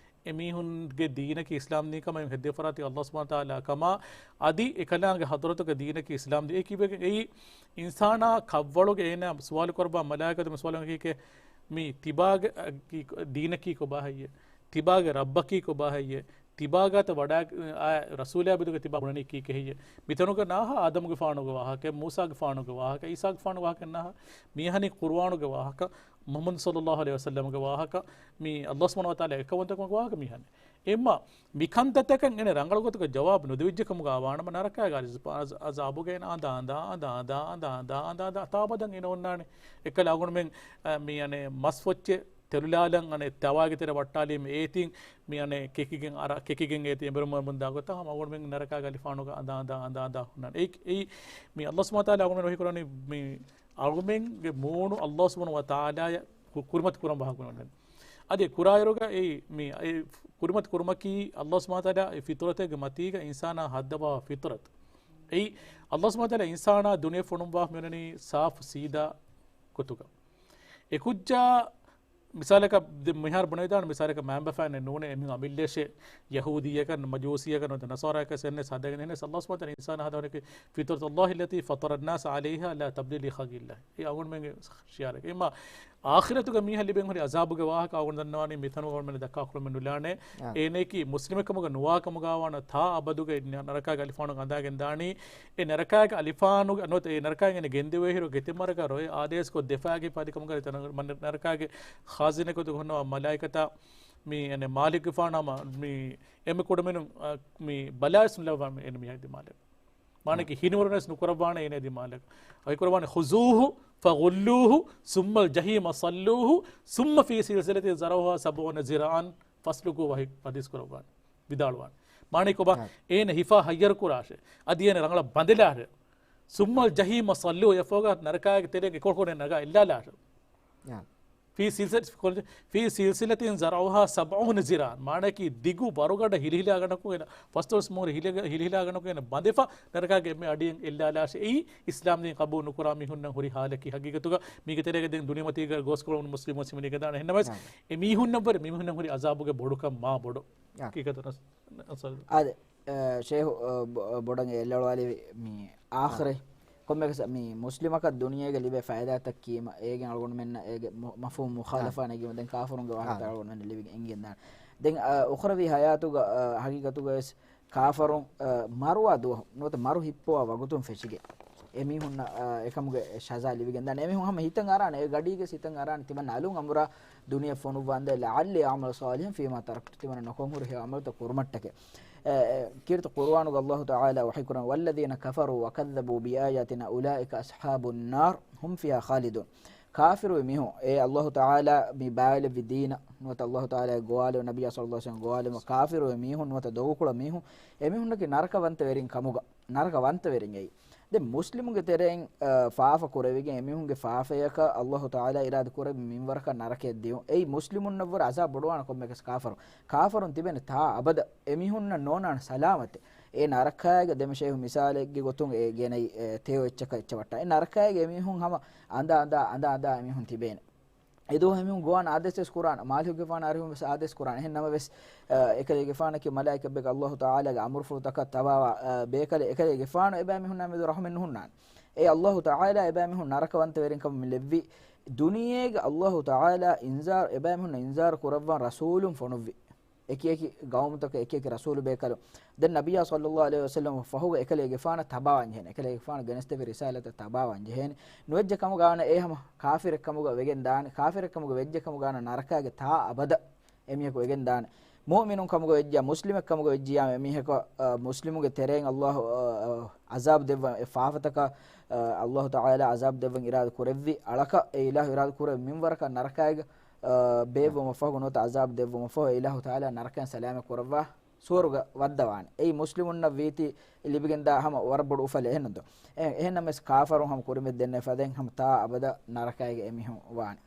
އެމީހުންގެ ދީނަކީ އިސްލާމް ދީން ކަމަށް ހެއްދެވިފަރާތީ ﷲ ސުބްޙާނަހޫ ވަތަޢާލާ ކަމަށް، އަދި އެކަލާނގެ ޙަޟްރަތުގެ ދީނަކީ އިސްލާމް ދީން. އެކިވެގެން އެއީ އިންސާނާ ކަށްވަޅުގެ އޭނާ ސުވާލު ކުރައްވާ މަލާއިކަތު މި ސުވާލު ކީކޭ؟ މި ތިބާގެ، އަ، ކީ، ދީނަކީ ކޮބާ ހެއްޔޭ؟ ތިބާގެ ރައްބަކީ ކޮބާ ހެއްޔޭ؟ ތިބާގާތަ ވަޑާ، އާ، ރަސޫލާ ބިދުގެ ތިބާ ބުނަނީ ކީކޭ ހެއްޔޭ؟ މިތަނުގަ ނާހާ އާދަމުގެފާނުގެ ވާހަކަ، މޫސާގެފާނުގެ ވާހަކަ، އީސާގެފާނުގެ ވާހަކަ، މީހަނީ ޤުރުއާނުގެ ވާހަކަ، މުޙައްމަދު ޞައްލައްލާހު ޢަލައިހި ވަސައްލަމްގެ ވާހަކަ، މި ﷲ ސުބްޙާނަހޫ ވަތަޢާލާ އެކައުވަންތަކުމުގެ ވާހަކަ މީހަނީ. އެމާ މި ކަންތައްތަކަށް އޭނަ ރަނގަޅު ގޮތުގަ ޖަވާބު ނުދެވިއްޖެ ކަމުގަ ވާނަމަ، ނަރަކާގެ އަޒާ، އަޒާބުގަ އޭނަ އަނދާ، އަނދާ، އަނދާ، ތާބަދަން އޭނަ އޮންނާނެ. އެކަލަ އަޅުގަނޑުމެން، އަ، މި އަނެއް މަސް ފޮއްޗެއް ތެލުލާލަން އަނެއް ތަވާގެ ތެރެ ވައްޓާލީމަ އޭތިން މި އަނެއް ކެކިގެން އަރާ، ކެކިގެން އޭތި އެނބުރުމަށް ބުންދާ ގޮތަށް ހަމަ އަޅުގަނޑުމެން ނަރަކާގެ އަލިފާނުގަ އަނދާ، އަނދާ، އަނދާ، އަނދާ ހުންނާނެ. އެއީ، އެއީ މި ﷲ ސުބްޙާނަހޫ ވަތަޢާލާ އަޅުގަނޑުމެން ވަޙީކުރަނީ މި އަޅުގަނޑުމެންގެ މޫނު ﷲ ސުބްޙާނަހޫ ވަތަޢާލާއަށް ކު-، ކުރިމަތި ކުރަން ވާހަކަ ބުނެވުން. އަދި ކުރާއިރުގަ އެ މި އެ ކުރިމަތި ކުރުމަކީ ﷲ ސުބްޙާނަހޫ ވަތަޢާލާ އެ ފިޠުރަތެއްގެ މަތީގަ އިންސާނާ ހައްދަވާ ފިޠުރަތު. އެއީ ﷲ ސުބްޙާނަހޫ ވަތަޢާލާ އިންސާނާ ދުނިޔެ ފޮނުއްވާ މިއޮންނަނީ ސާފު ސީދާ ގޮތުގަ. އެ ކުއްޖާ މިސާލަކަށް ދެ-، މިހާރު ބުނެވިދާނެ މިސާލަކަށް މައިންބަފައިންނެއް ނޫނޭ އެމީހުން އަމިއްލައަށޭ ޔަހޫދީއަކަށް، މަޖޫސީއަކަށް ނުވަތަ ނަޞާރާއަކަށް އެންނެ ހަދައިގެން އެހެނެސް ﷲ ސުބްޙާނަހޫ ވަތަޢާލާ އިންސާނާ ހަދާނެ ކީ فطرة الله التي فطر الناس عليها لا تبديل لخلق الله. އެ އަޅުގަނޑުމެންގެ ޝިޢާރެއް. އެމާ އާޚިރަތުގަ މީހަށް ލިބެން ހުރި އަޒާބުގެ ވާހަކަ އަޅުގަނޑު ދަންނަވަނީ މިތަނުގަ އަޅުގަނޑުމެން ދައްކާ ކުރަމެއް ނުލާނެ. އާ. އޭނައަކީ މުސްލިމެއްކަމުގަ ނުވާ ކަމުގަ ވާނަމަ ތާ އަބަދުގެ ނަ-، ނަރަކާގެ އަލިފާނުގަ އަނދާގެން ދާނީ. އެ ނަރަކާގެ އަލިފާނުގެ ނުވަތަ އެ ނަރަކާގެ އޭނަ ގެންދެވޭ އިރު ގެތެއް މަރަކަށް ރޮއެ އާދޭސްކޮށް ދެފާގެ ފަދި ކަމުގަ ތަނަ-، މަ-، ނަރަކާގެ ޚާޒިނަކޮތު ހުންނަވާ މަލާއިކަތާ މި އަނެއް މާލިކްގެފާނާ މަ-، މި އެންމެ ކުޑަމިނުން، އަ، މި ބަލާވެސް ނުލައްވާ މި އޭނަ މީހާ ދިމާލަށް. މާނައަކީ ހިނިވަރުނަސް ނުކުރައްވާނެ އޭނަ ދިމާލަށް. އައި ކުރައްވާނެ خذوه فغلوه ثم الجحيم صلوه ثم في سلسلة ذرعها سبعون ذراعا فاسلكوه ވަހި ޙަދީޘް ކުރައްވާނެ. ވިދާޅުވާނެ. މާނައަކީ ކޮބާ؟ އާ. އޭނަ ހިފާ ހައްޔަރު ކުރާށޭ. އަދި އޭނަ ރަނގަޅަށް ބަނދެލާށޭ. ثم الجحيم صلوه އެފޯގާ ނަރަކާގެ ތެރެއިން އެކޮޅުކޮޅެއް ނަގާ އެއްލާލާށޭ. އާ. في سلسلة، في سلسلة ذرعها سبعون ذراعا. މާނައަކީ ދިގު ވަރުގަނޑަށް ހިލިހިލާ ގަނޑަކު އޭނަ، ފަސްދޮޅަސް މޮހޮރު ހިލި-، ހިލިހިލާ ގަނޑަކު އޭނަ ބަނދެފަ ނަރަކާގެ އެންމެ އަޑިއަށް އެއްލާލާށޭ. އެއީ އިސްލާމް ދީން ޤަބޫލު ނުކުރާ މީހުންނަށް ހުރި ޙާލަކީ. ހަގީގަތުގަ މީގެ ތެރޭގަ ދެން ދުނިޔެމަތީގަ ގޯސްކޮޅުން މުސްލިމް މުސްލިމުން އިނގެދާނެ. އެހެންނަމަވެސް، އާ. އެ މީހުންނަށްވުރެ މީހުންނަށް ހުރި އަޒާބުގެ ބޮޑުކަން މާ ބޮޑު. އާ. ހަގީގަތުން އަސް-، އަސް-، އާދެ. އަ، ޝޭހު، އަ، ބޮ-، ބޮޑަށް އެއްލަޅުވާލެވި މި އާޚިރަތް. ކޮންމެއަކަސް މި މުސްލިމަކަށް ދުނިޔޭގަ ލިބޭ ފައިދާތައް ކީމަ، އޭގެން އަޅުގަނޑުމެންނަށް އޭގެ މަ-، މަފްހޫމު މުޚާލަފާ ނެގީމަ، ދެން ކާފަރުންގެ ވާހަކަތައް އަޅުގަނޑުމެންނަށް ލިބިގެން އެނގިގެންދާނެ. ދެން، އަ، އުޚްރަވީ ހަޔާތުގަ، އަ، ހަގީގަތުގަވެސް ކާފަރުން، އަ، މަރުވާ ދުވަހު ނުވަތަ މަރު ހިއްޕުވާ ވަގުތުން ފެށިގެން އެމީހުންނަށް، އަ، އެކަމުގެ ޝަޒާ ލިބިގެން ދާނެ. އެމީހުން ހަމަ ހިތަށް އަރާނެ، އެ ގަޑީގެ ހިތަށް އަރާނެ ތިމަން އަލުން އަނބުރާ ދުނިޔެ ފޮނުއްވާނދޭ، لعلي أعمل صالحا فيما تركت، ތިމަން ނުކޮން ހުރި ހެޔޮ އަމަލުތައް ކުރުމަށްޓަކެ. އެ، އެ، ކީރިތި ޤުރުއާނުގަ ﷲ ތަޢާލާ ވަޙީކުރަން، والذين كفروا وكذبوا بآياتنا أولئك أصحاب النار هم فيها خالدون. ކާފިރުވި މީހުން، އޭ ﷲ ތަޢާލާ މި ބާވެލެއްވި ދީނަށް ނުވަތަ ﷲ ތަޢާލާގެ ގޮވާލެވުނު ނަބިއްޔާ ޞައްލަﷲ ޢަލައިހި ވަސައްލަމް ގޮވާލެވުނު ކާފިރުވި މީހުން ނުވަތަ ދޮގުކުޅަ މީހުން، އެމީހުންނަކީ ނަރަކަވަންތަވެރިން ކަމުގަ، ނަރަކަވަންތަވެރިން އެއީ. ދެން މުސްލިމުގެ ތެރެއިން، އަ، ފާފަ ކުރެވިގެން އެމީހުންގެ ފާފަޔަކަށް ﷲ ތަޢާލާ އިރާދަ ކުރެއްވި މިންވަރަކަށް ނަރަކައަށް ދިޔުން. އެއީ މުސްލިމުންނަށްވުރެ ޢަޒާބު ބޮޑުވާނެ ކޮންމެއަކަސް ކާފަރު. ކާފަރުން ތިބޭނެ ތާ އަބަދަށް އެމީހުންނަށް ނޯންނާނެ ސަލާމަތެއް. އެ ނަރަކާގެ ދެމަށޭހު މިސާލެއްގެ ގޮތުން އެ ގެނައި، އެ، ތެޔޮ އެއްޗަކަށް އެއްޗަވައްޓާ. އެ ނަރަކާގެ އެމީހުން ހަމަ އަނދާ އަނދާ، އަނދާ އަނދާ އެމީހުން ތިބޭނެ. އެދުވަހު އެމީހުން ގޮވާން އާދޭސް ވެސް ކުރާނެ، މާލިކުގެފާނަށް އަރިހުން ވެސް އާދޭސް ކުރާނެ. އެހެން ނަމަވެސް، އެކަލޭގެފާނަކީ މަލާއިކަތްބެއްގެ ﷲ ތަޢާލާގެ އަމުރުފުޅުތަކަށް ތަބާވާ، އާ، ބޭކަލެއް، އެކަލޭގެފާނު އެބައިމީހުންނާ މެދު ރަޙުމެއް ނުހުންނާނެ. އެ ﷲ ތަޢާލާ އެބައިމީހުން ނަރަކަވަންތަވެރިންކަމަށް މި ލެއްވި ދުނިޔޭގަ ﷲ ތަޢާލާ އިންޒާރު، އެބައިމީހުންނަށް އިންޒާރު ކުރައްވާން ރަސޫލުން ފޮނުއްވި. އެކި އެކި ގައުމުތަކަށް އެކި އެކި ރަސޫލު ބޭކަލުން. ދެން ނަބިއްޔާ ޞައްލަﷲ ޢަލައިހި ވަސައްލަމަ ފަހުގަ އެކަލޭގެފާނަށް ތަބާވާން ޖެހޭނެ. އެކަލޭގެފާނު ގެނެސްދެއްވި ރިސާލަތަށް ތަބާވާން ޖެހޭނެ. ނުވެއްޖެ ކަމުގަ ވާނަ އެ ހަމަ ކާފިރެއް ކަމުގަ ވެގެން ދާނެ. ކާފިރެއް ކަމުގަ ވެއްޖެ ކަމުގަ ވާނަ ނަރަކާގެ ތާ އަބަދަށް އެމީހަކު ވެގެން ދާނެ. މުއުމިނުން ކަމުގަ ވެއްޖިޔާ، މުސްލިމެއް ކަމުގަ ވެއްޖިޔާ އެމީހަކަށް، އަ، މުސްލިމުގެ ތެރެއިން ﷲ، އަ، އަ، ޢަޒާބު ދެއްވަން، އެ ފާފަތަކަށް، އަ، ﷲ ތަޢާލާ ޢަޒާބު ދެއްވަން އިރާދަ ކުރެއްވި އަޅަކަށް އެ އިލާހު އިރާދަ ކުރެއްވި މިންވަރަކަށް ނަރަކާގެ، އަ، ބޭއްވުމަށް ފަހު ނުވަތަ ޢަޒާބު ދެއްވުމަށް ފަހު އެ އިލާހު ތަޢާލާ ނަރަކައިން ސަލާމަތް ކުރައްވާ ސުވަރުގަ ވައްދަވާނެ. އެއީ މުސްލިމުންނަށް ވީތީ ލިބިގެންދާ ހަމަ ވަރަށް ބޮޑު އުފަލެއް އެހެންނުންތޯ؟ އެ، އެހެންނަމަވެސް ކާފަރުން ހަމަ ކުރިމަތި ދެންނެވި ފަދައިން ހަމަ ތާ އަބަދަށް ނަރަކައިގަ އެމީހުން ވާނެ.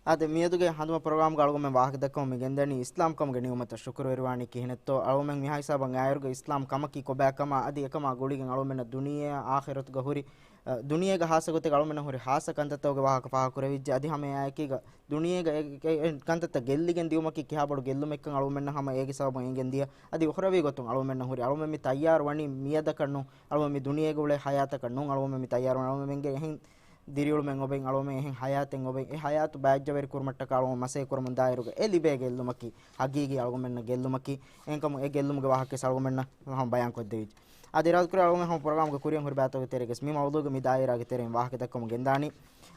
އާދެ، މިއަދުގެ ހަނދުމަ ޕްރޮގްރާމްގަ އަޅުގަމެން ވާހަކަ ދައްކަމުން މި ގެންދަނީ އިސްލާމް ކަމުގެ ނިޢުމަތަށް ޝުކުރުވެރިވާނީ ކިހިނެއްތޯ؟ އަޅުގަމެން މިހާ ހިސާބަށް އައިއިރުގަ އިސްލާމް ކަމަކީ ކޮބާކަމާ އަދި އެކަމާ ގުޅިގެން އަޅުގަމެންނަށް ދުނިޔެއާ އާޚިރަތުގަ ހުރި، އަ، ދުނިޔޭގަ ހާއްސަ ގޮތެއްގަ އަޅުގަމެންނަށް ހުރި ހާއްސަ ކަންތައްތަކުގެ ވާހަކަ ފާހަގަކުރެވިއްޖެ. އަދި ހަމައެއާއެކީގަ ދުނިޔޭގަ އެ، އެ، އެ ކަންތައްތައް ގެއްލިގެން ދިއުމަކީ ކިހާ ބޮޑު ގެއްލުމެއްކަން އަޅުގަމެންނަށް ހަމަ އޭގެ ސަބަބުން އެނގެން ދިޔަ. އަދި އުޚްރަވީ ގޮތުން އަޅުގަމެންނަށް ހުރި. އަޅުގަމެން މި ތައްޔާރު ވަނީ މިއަދަކަށް ނޫން. އަޅުގަމެން މި ދުނިޔޭގަ އުޅޭ ހަޔާތަކަށް ނޫން. އަޅުގަމެން މި ތައްޔާރު ވަނީ އަޅުގަމެންގެ އެހެން ދިރިއުޅުމެއް އޮބެން، އަޅުގަމެން އެހެން ހަޔާތެއް އޮބެން، އެ ހަޔާތު ބާއްޖަވެރި ކުރުމަށްޓަކާ އަޅުގަނޑު މަސައްކަތް ކުރަމުން ދާއިރުގަ އެ ލިބޭ ގެއްލުމަކީ ހަގީގީ އަޅުގަނޑުމެންނަށް ގެއްލުމަކީ. އެހެންކަމުން އެ ގެއްލުމުގެ ވާހަކަ ވެސް އަޅުގަނޑުމެންނަށް ހަމަ ބަޔާން ކޮށްދެވިއްޖެ. އަދި އިރާދަކުރޭ އަޅުގަނޑު ހަމަ ޕްރޮގްރާމްގެ ކުރިއަށް ހުރި ބައިތަކުގެ ތެރޭގަސް މި މައުޟޫގަ މި ދާއިރާގެ ތެރެއިން ވާހަކަ ދައްކަމުން ގެންދާނީ.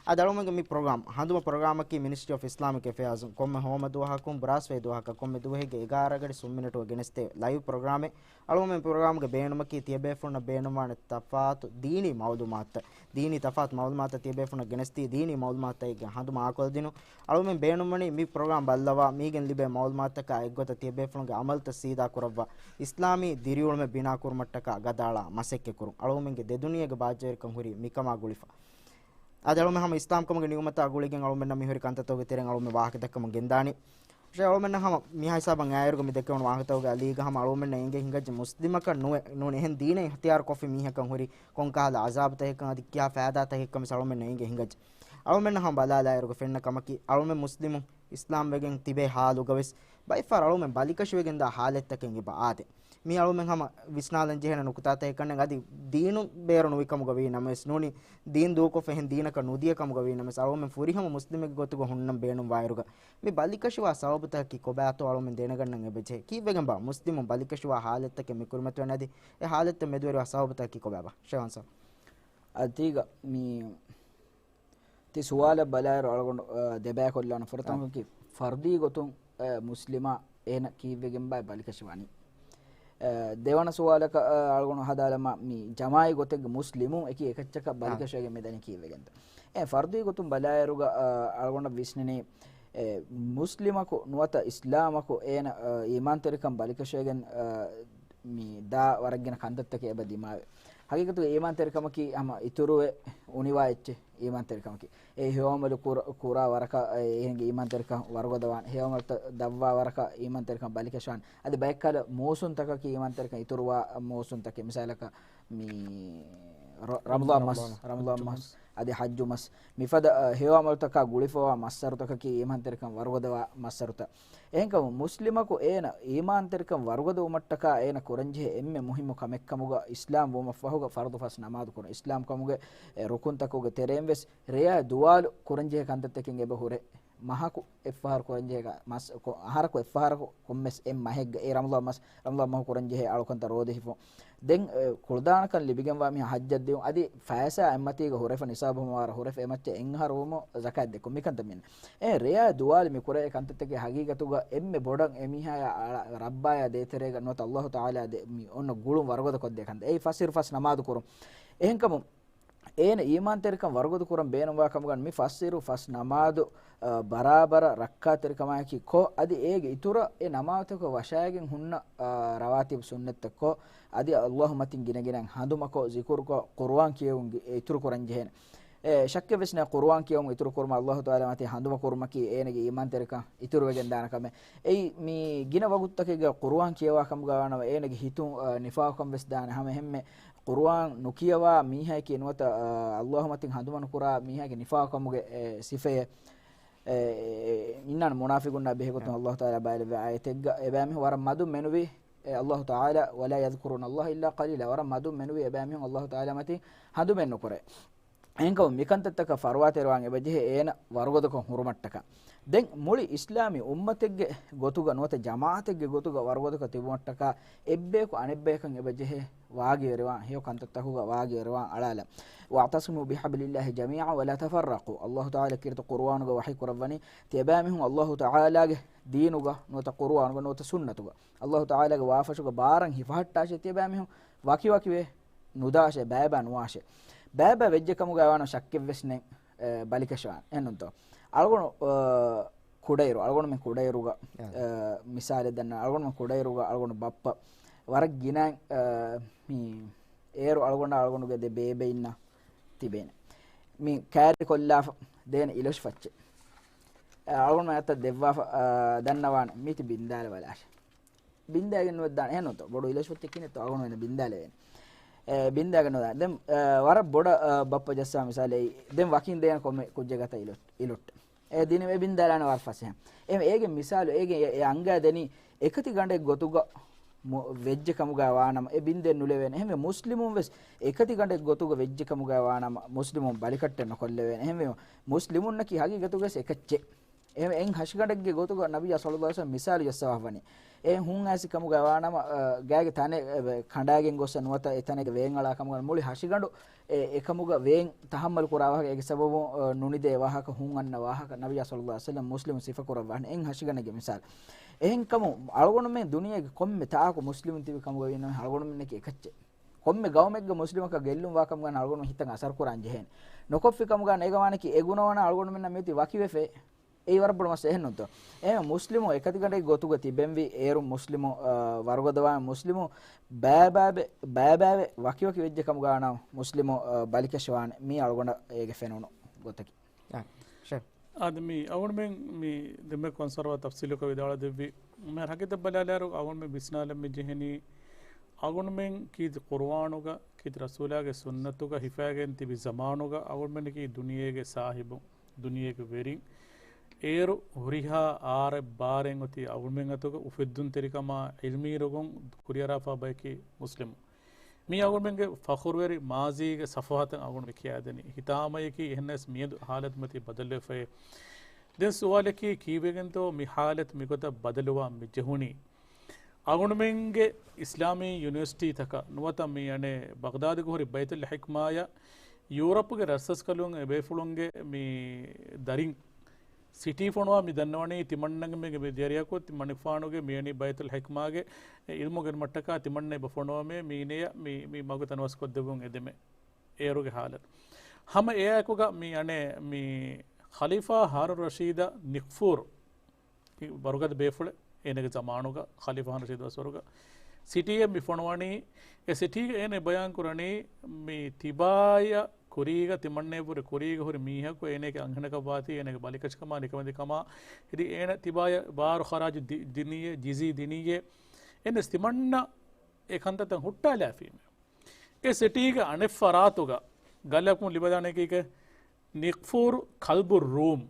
އަދި އަޅުގަނޑުގެ މި ޕްރޮގްރާމް ހަނދުމަ ޕްރޮގްރާމަކީ މިނިސްޓްރީ އޮފް އިސްލާމިކް އެފެއާޒުން ކޮންމެ ހޯމަ ދުވަހަކުން ބުރާސްވައި ދުވަހަކަށް ކޮންމެ ދުވަހެއްގެ އެގާރަ ގަޑި ސުން މިނެޓުގަ ގެނެސްދޭ ލައިވް ޕްރޮގްރާމެއް. އަޅުގަނޑުމެން ޕްރޮގްރާމްގަ ބޭނުމަކީ ތިޔަބޭފުޅުންނަށް ބޭނުންވާނެ ތަފާތު ދީނީ މަޢުލޫމާތުތައް. ދީނީ ތަފާތު މަޢުލޫމާތަށް ތިޔަބޭފުޅުންނަށް ގެނެސްދީ، ދީނީ މަޢުލޫމާތަކީގެ ހަނދުމަ އާކޮށްދިނުން. އަޅުގަނޑުމެން ބޭނުންވަނީ މި ޕްރޮގްރާމް ބައްލަވާ، މީގެން ލިބޭ މަޢުލޫމާތުތަކާ އެއްގޮތަށް ތިޔަބޭފުޅުންގެ އަމަލުތައް ސީދާ ކުރައްވާ، އިސްލާމީ ދިރިއުޅުމެއް ބިނާ ކުރުމަށްޓަކާ ގަދައަޅާ މަސައްކަތް ކުރުން. އަޅުގަނޑުމެންގެ ދެ ދުނިޔޭގެ ބާއްޖަވެރިކަން ހުރީ މިކަމާ ގުޅިފަ. އަދި އަޅުގަނޑުމެން ހަމަ އިސްލާމް ކަމުގެ ނިޢުމަތާ ގުޅިގެން އަޅުގަނޑުމެންނަށް މިހުރި ކަންތައްތަކުގެ ތެރެއިން އަޅުގަނޑުމެން ވާހަކަ ދައްކަމުން ގެންދާނީ. އަޅުގަނޑުމެންނަށް ހަމަ މިހާ ހިސާބަށް އައިއިރުގަ މި ދެއްކެވުނު ވާހަކަތަކުގެ އަލީގަ ހަމަ އަޅުގަނޑުމެންނަށް އެނގޭ ހިނގައްޖެ މުސްލިމަކަށް ނުވެ، ނޫނީ އެހެން ދީނެއް އިޚްތިޔާރު ކޮށްފި މީހަކަށް ހުރި ކޮންކަހަލަ އަޒާބުތަކެއްކަން އަދި ކިހާ ފައިދާތަކެއްކަން ވެސް އަޅުގަނޑުމެންނަށް އެނގޭ ހިނގައްޖެ. އަޅުގަނޑުމެންނަށް ހަމަ ބަލާލާއިރުގަ ފެންނަ ކަމަކީ، އަޅުގަނޑުމެން މުސްލިމުން އިސްލާމް ވެގެން ތިބޭ ހާލުގަވެސް ބައެއްފަހަރު އަޅުގަނޑުމެން ބަލިކަށިވެގެންދާ ހާލަތްތަކެއް އެބަ އާދޭ. މީ އަޅުގަނޑުމެން ހަމަ ވިސްނާލަން ޖެހޭނެ ނުކުތާތަކެއް ކަންނޭނގެ. އަދި ދީނު ބޭރު ނުވި ކަމުގަ ވީ ނަމަވެސް، ނޫނީ ދީން ދޫކޮށްފަ އެހެން ދީނަކަށް ނުދިޔަ ކަމުގަ ވީ ނަމަވެސް، އަޅުގަނޑުމެން ފުރިހަމަ މުސްލިމެއްގެ ގޮތުގަ ހުންނަން ބޭނުންވާއިރުގަ، މި ބަލިކަށިވާ ސަބަބުތަކަކީ ކޮބާތޯ އަޅުގަނޑުމެން ދެނެގަންނަން އެބަޖެހޭ. ކީއްވެގެންބާ މުސްލިމުން ބަލިކަށިވާ ހާލަތްތަކެއް މި ކުރިމަތިވަނީ؟ އަދި އެ ހާލަތްތައް މެދުވެރިވާ ސަބަބުތަކަކީ ކޮބާބާ؟ ޝޭވަން ސާބް. އަދި ތީގަ މި ތި ސުވާލަށް ބަލާއިރު އަޅުގަނޑު، އަ، ދެބައިކޮށްލާނަން. ފުރަތަމަ، އާ، ކީ ފަރުދީ ގޮތުން، އަ، މުސްލިމާ އޭނަ ކީއްވެގެންބާ ބަލިކަށިވަނީ؟ އަ، ދެވަނަ ސުވާލަކަށް، އަ، އަޅުގަނޑު ހަދާލަމާ، މި ޖަމާޢީ ގޮތެއްގެ މުސްލިމުން އެކި އެކައްޗަކަށް، އާ، ބަލިކަށިވެގެން މިދަނީ ކީއްވެގެންތަ؟ އެ ފަރުދީ ގޮތުން ބަލާއިރުގަ، އަ، އަޅުގަނޑަށް ވިސްނެނީ، އެ، މުސްލިމަކު ނުވަތަ އިސްލާމަކު އޭނަ، އަ، އީމާންތެރިކަން ބަލިކަށިވެގެން، އަ، މި ދާ ވަރަށް ގިނަ ކަންތައްތަކެއް އެބަ ދިމާވޭ. ހަގީގަތުގަ އީމާންތެރިކަމަކީ ހަމަ އިތުރުވެ އުނިވާ އެއްޗެއް އީމާންތެރިކަމަކީ. އެ ހެޔޮއަމަލު ކުރ-، ކުރާ ވަރަކަށް އެ އޭނަގެ އީމާންތެރިކަން ވަރުގަދަވާނެ. ހެޔޮއަމަލުތައް ދަށްވާ ވަރަކަށް އީމާންތެރިކަން ބަލިކަށިވާނެ. އަދި ބައެއްކަލަ މޫސުންތަކަކީ އީމާންތެރިކަން އިތުރުވާ މޫސުންތަކެއް. މިސާލަކަށް މި ރަ-، ރަމަޟާން މަސް، ރަމަޟާން ރަމަޟާން މަސް. މަސް. އަދި ޙައްޖު މަސް. މިފަދަ، އަ، ހެޔޮ ޢަމަލުތަކާ ގުޅިފަވާ މައްސަރުތަކަކީ އީމާންތެރިކަން ވަރުގަދަވާ މައްސަރުތައް. އެހެންކަމުން މުސްލިމަކު އޭނަ އީމާންތެރިކަން ވަރުގަދަވުމަށްޓަކާ އޭނަ ކުރަންޖެހޭ އެންމެ މުހިއްމު ކަމެއްކަމުގަ އިސްލާމް ވުމަށްފަހުގަ ފަރުޟު ފަސް ނަމާދު ކުރުން. އިސްލާމްކަމުގެ އެ ރުކުންތަކުގެ ތެރެއިން ވެސް ރެޔާ ދުވާލު ކުރަންޖެހޭ ކަންތައްތަކެއް އެބަ ހުރޭ. މަހަކު އެއްފަހަރު ކުރަންޖެހޭ މަސް، ކޮ-، އަހަރަކު އެއްފަހަރަކު ކޮންމެސް އެއް މަހެއްގަ އެ ރަމަޟާން މަސް، ރަމަޟާން މަހު ކުރަންޖެހޭ އަޅުކަންތައް ރޯދަ ހިފުން. ދެން، އެ، ކުޅަދާނަކަން ލިބިގެންވާ މީހާ ހައްޖަށް ދިއުން. އަދި ފައިސާ އެއްމަތީގަ ހުރެފަ ނިސާބު ހަމަވާރަ ހުރެފަ އެމައްޗަށް އެއްއަހަރު ވުމު ޒަކާތް ދެއްކުން މިކަންތައް މިން. އެ ރެޔާ ދުވާލި މި ކުރޭ ކަންތައްތަކެއް ހަގީގަތުގަ އެންމެ ބޮޑަށް އެ މީހާޔާ އަޅަ-، ރައްބާޔާ ދޭތެރޭގަ ނުވަތަ އައްލާހު ތަޢާލާ ދެ-، މި އޮންނަ ގުޅުން ވަރުގަދަ ކޮށްދޭ ކަންތައް. އެއީ ފަސްއިރު ފަސް ނަމާދު ކުރުން. އެހެންކަމުން އޭނަ އީމާންތެރިކަން ވަރުގަދަ ކުރަން ބޭނުންވާ ކަމުގަ މި ފަސްއިރު ފަސް ނަމާދު، އަ، ބަރާބަރަށް ރައްކާތެރިކަމާއެކީ ކޮށް، އަދި އޭގެ އިތުރަށް އެ ނަމާދުތަކަށް ވަށާގެން ހުންނަ، އަ، ރަވާތިބު ސުންނަތްތައް ކޮށް، އަދި އައްލާހު މަތިން ގިނަގިނައިން ހަނދުމަކޮށް، ޒިކުރުކޮށް، ޤުރުއާން ކިޔެވުން އިތުރު ކުރަން ޖެހޭނެ. އެ، ޝައްކެއް ވެސް ނެތް، ޤުރުއާން ކިޔެވުން އިތުރު ކުރުމަށް އައްލާހު ތަޢާލާ މަތިން ހަނދުމަ ކުރުމަކީ އޭނަގެ އީމާންތެރިކަން އިތުރުވެގެން ދާނެ ކަމެއް. އެއީ މި ގިނަ ވަގުތުތަކެއްގަ ޤުރުއާން ކިޔަވާ ކަމުގަ ވާނަމަ އޭނަގެ ހިތުން، އަ، ނިފާޤުކަން ވެސް ދާނެ. ހަމަ އެހެންމެ ޤުރުއާން ނުކިޔަވާ މީހަކީ ނުވަތަ، އަ، އައްލާހު މަތިން ހަނދުމަ ނުކުރާ މީހަކީ ނިފާޤުކަމުގެ، އެ، ސިފައެއް. އެ، އެ، އިންނާނެ މުނާފިޤުންނާ ބެހޭގޮތުން އައްލާހު ތަޢާލާ ބައިވެރިވެ އާޔަތެއްގަ އެބައިމީހުން ވަރަށް މަދުން މެނުވީ، އެ، އައްލާހު ތަޢާލާ، "ولا يذكرون الله إلا قليلا." ވަރަށް މަދުން މެނުވީ އެބައިމީހުން އައްލާހު ތަޢާލާ މަތިން ހަނދުމެއް ނުކުރޭ. އެހެންކަމުން މިކަންތައްތަކަށް ފަރުވާތެރިވާން އެބަޖެހޭ އޭނަ ވަރުގަދަކޮށް ހުރުމަށްޓަކާ. ދެން މުޅި އިސްލާމީ އުއްމަތެއްގެ ގޮތުގަ ނުވަތަ ޖަމާޢަތެއްގެ ގޮތުގަ ވަރުގަދަކޮށް ތިބުމަށްޓަކާ އެއްބަޔަކު އަނެއްބަޔަކަށް އެބަޖެހޭ ވާގިވެރިވާން، ހެޔޮ ކަންތައްތަކުގަ ވާގިވެރިވާން އަޅާލަން. "واعتصموا بحبل الله جميعا ولا تفرقوا." އައްލާހު ތަޢާލާ ކީރިތި ޤުރުއާނުގަ ވަޙީ ކުރައްވަނީ، ތިޔަބައިމީހުން އައްލާހު ތަޢާލާގެ ދީނުގަ ނުވަތަ ޤުރުއާނުގަ ނުވަތަ ސުންނަތުގަ އައްލާހު ތަޢާލާގެ ވާފަށުގަ ބާރަށް ހިފަހައްޓާށޭ، ތިޔަބައިމީހުން ވަކިވަކިވެ ނުދާށޭ، ބައިބައި ނުވާށޭ. ބައިބައި ވެއްޖެ ކަމުގަ ވާނަމަ ޝައްކެއްވެސް ނެތް، އެ، ބަލިކަށަވާނެ. އެހެންނޫންތޯ؟ އަޅުގަނޑު، އަ، ކުޑައިރު، އަޅުގަނޑުމެން ކުޑައިރުގަ، އާ. އަ، މިސާލެއް ދަންނަ، އަޅުގަނޑުމެން ކުޑައިރުގަ އަޅުގަނޑު ބައްޕަ ވަރަށް ގިނަ، އަ، މި އޭރު އަޅުގަނޑާ އަޅުގަނޑުގެ ދެ ބޭބެއިންނާ ތިބޭނެ. މި ކައިރިކޮށްލާފަ ދޭނެ އިލޮށި ފައްޗެއް. އަ، އަޅުގަނޑުމެން އަތަށް ދެއްވާފަ، އަ، ދަންނަވާނެ މީތި ބިންދާލަވާލާށޭ. ބިންދާގެން ނުވެދާނެ. އެހެންނޫންތޯ؟ ބޮޑު އިލޮށިފައްޗެއް ކިނެއްތޯ އަޅުގަނޑުމެން ބިންދާލެވޭނެ. އެ، ބިންދާގެން ނުވެދާނެ. ދެން، އަ، ވަރަށް ބޮޑަށް، އަ، ބައްޕަ ޖައްސާ މިސާލެއް، ދެން ވަކިން ދޭނެ ކޮންމެ ކުއްޖެއް ގަތަ އިލޮ-، އިލޮއްޓެ. އެ ދިނި އެ ބިންދާލާނެ ވަރަށް ފަސޭހަ. އެ، އޭގެ މިސާލު، އޭގެ އެ، އެ އަންގާ ދެނީ އެކަތި ގަނޑެއް ގޮތުގަ މު-، ވެއްޖެ ކަމުގަ ވާނަމަ އެ ބިންދެއް ނުލެވޭނެ. އެހެންވެ މުސްލިމުން ވެސް އެކަތި ގަނޑެއް ގޮތުގަ ވެއްޖެ ކަމުގަ ވާނަމަ މުސްލިމުން ބަލިކައްޓެއް ނުކޮށްލެވޭނެ. އެހެންވެ މުސްލިމުންނަކީ ހަގީގަތުގަސް އެކައްޗެއް. އެ އެއް ހަށިގަނޑެއްގެ ގޮތުގަ ނަބިއްޔާ ޞައްލައްލާހު ޢަލައިހި ވަސައްލަމް މިސާލު ޖައްސަވާފަވަނީ. އެ ހުން އައިސް ކަމުގަ ވާނަމަ، އަ، ގާގެ ތަނެއް، އެ، ކަނޑާގެން ގޮއްސަ ނުވަތަ އެ ތަނެއްގެ ވޭން އަޅާ ކަމުގަ މުޅި ހަށިގަނޑު އެ، އެކަމުގަ ވޭން ތަހައްމަލު ކުރާ ވާހަކަ، އޭގެ ސަބަބުން، އަ، ނުނިދޭ ވާހަކަ، ހުން އަންނަ ވާހަކަ، ނަބިއްޔާ ޞައްލައްލާހު ޢަލައިހި ވަސައްލަމް މުސްލިމު ސިފަ ކުރައްވާނެ އެއް ހަށިގަނޑެއްގެ މިސާލު. އެހެންކަމުން އަޅުގަނޑުމެން ދުނިޔޭގެ ކޮންމެ ތާކު މުސްލިމުން ތިބި ކަމުގަ ވީނަމަ އަޅުގަނޑުމެންނަކީ އެކައްޗެއް. ކޮންމެ ގައުމެއްގަ މުސްލިމަކަށް ގެއްލުން ވާ ކަމުގަ އަޅުގަނޑުމެން ހިތަށް އަސަރު ކުރާން ޖެހޭނެ. ނުކޮށްފި ކަމުގަ އެގަވާނަކީ އެ ގުނަވަނަ އަޅުގަނޑުމެންނަށް މިއޮތީ ވަކިވެފަ. އެއީ ވަރަށް ބޮޑު މައްސަލަ އެހެންނޫންތޯ؟ އެހެން މުސްލިމު އެކަތިގަނޑެއް ގޮތުގަ ތިބެންވީ އޭރު މުސްލިމު، އާ، ވަރުގަދަވާ މުސްލިމު ބައިބައިވެ، ބައިބައިވެ ވަކިވަކި ވެއްޖެ ކަމުގަ ވާނަމަ މުސްލިމު، އާ، ބަލިކަށަވާނެ. މީ އަޅުގަނޑަށް އޭގެ ފެނުނު ގޮތަކީ. އާ، ޝޭ. އާދެ، މި އަޅުގަނޑުމެން މި ދެންމެ ކޮންސަރވާ ތަފްސީލުކޮށް ވިދާޅު ދެއްވި. މި ހަގީގަތަށް ބަލާލާއިރު އަޅުގަނޑުމެން ވިސްނާލަން މި ޖެހެނީ، އަޅުގަނޑުމެން ކީރިތި ޤުރުއާނުގަ، ކީރިތި ރަސޫލާގެ ސުންނަތުގަ ހިފައިގެން ތިބި ޒަމާނުގަ އަޅުގަނޑުމެންނަކީ ދުނިޔޭގެ ސާހިބުން، ދުނިޔޭގެ ވެރިން. އޭރު ހުރިހާ އާރެއް ބާރެއް އޮތީ އަޅުގަނޑުމެން އަތުގަ އުފެއްދުންތެރިކަމާ ޢިލްމީ ރޮގުން ކުރިއަރާފާ ބަޔަކީ މުސްލިމު. މީ އަޅުގަނޑުމެންގެ ފަޚުރުވެރި މާޒީގެ ސަފުހާތައް އަޅުގަނޑު މި ކިޔާދެނީ. ހިތާމަޔަކީ އެހެންނަސް މިއަދު ހާލަތު މަތީ ބަދަލުވެފައޭ. ދެން ސުވާލަކީ ކީއްވެގެންތޯ މި ހާލަތު މިގޮތަށް ބަދަލުވާ މި ޖެހުނީ؟ އަޅުގަނޑުމެންގެ އިސްލާމީ ޔުނިވަރސިޓީތަކަށް ނުވަތަ މި އަނެއް ބަޣްދާދުގަ ހުރި ބައިތުލް ޙިކްމާޔަށް ޔޫރަޕުގެ ރަސްރަސްކަލުން އެބޭފުޅުންގެ މި ދަރިން ސިޓީ ފޮނުވާ މި ދަންނަވަނީ ތިމަންނަގެ މީގެ މި ދެރަޔަކު ތިމަނިފާނުގެ މިއަނީ ބައިތުލް ޙިކްމާގެ އިލްމު ގެނުމަށްޓަކާ ތިމަންނަ އެބަ ފޮނުވަމޭ މީނަޔަށް މި، މި މަގު ތަނަވަސްކޮށްދެއްވުން އެދެމޭ އޭރުގެ ހާލަތު. ހަމަ އެއާއެކުގަ މި އަނެއް މި ޚަލީފާ ހާރޫން ރަޝީދަށް ނިކްފޫރު ވަރުގަދަ ބޭފުޅެއް އޭނަގެ ޒަމާނުގަ ޚަލީފާ ހާރޫން ރަޝީދު ވަސްވަރުގަ ސިޓީއެއް މި ފޮނުވަނީ. އެ ސިޓީގަ އޭނަ ބަޔާން ކުރަނީ މި ތިބާޔަށް ކުރީގަ ތިމަންނައަށްވުރެ ކުރީގަ ހުރި މީހަކު އޭނަގެ އަންހެނަކަށް ވާތީ އޭނަގެ ބަލިކަށިކަމާ ނިކަމެތިކަމާ އެދި އޭނަ ތިބާޔަށް ބާރު ޚަރާޖު ދި-، ދިނީއޭ، ޖިޒީ ދިނީއޭ. އެންނެސް ތިމަންނަ އެ ކަންތައްތައް ހުއްޓާލާފީމެ. އެ ސިޓީގެ އަނެއް ފަރާތުގަ ގަލަކުން ލިބަދާނެކީކެ ނިކްފޫރު ކަލްބު ރޫމް.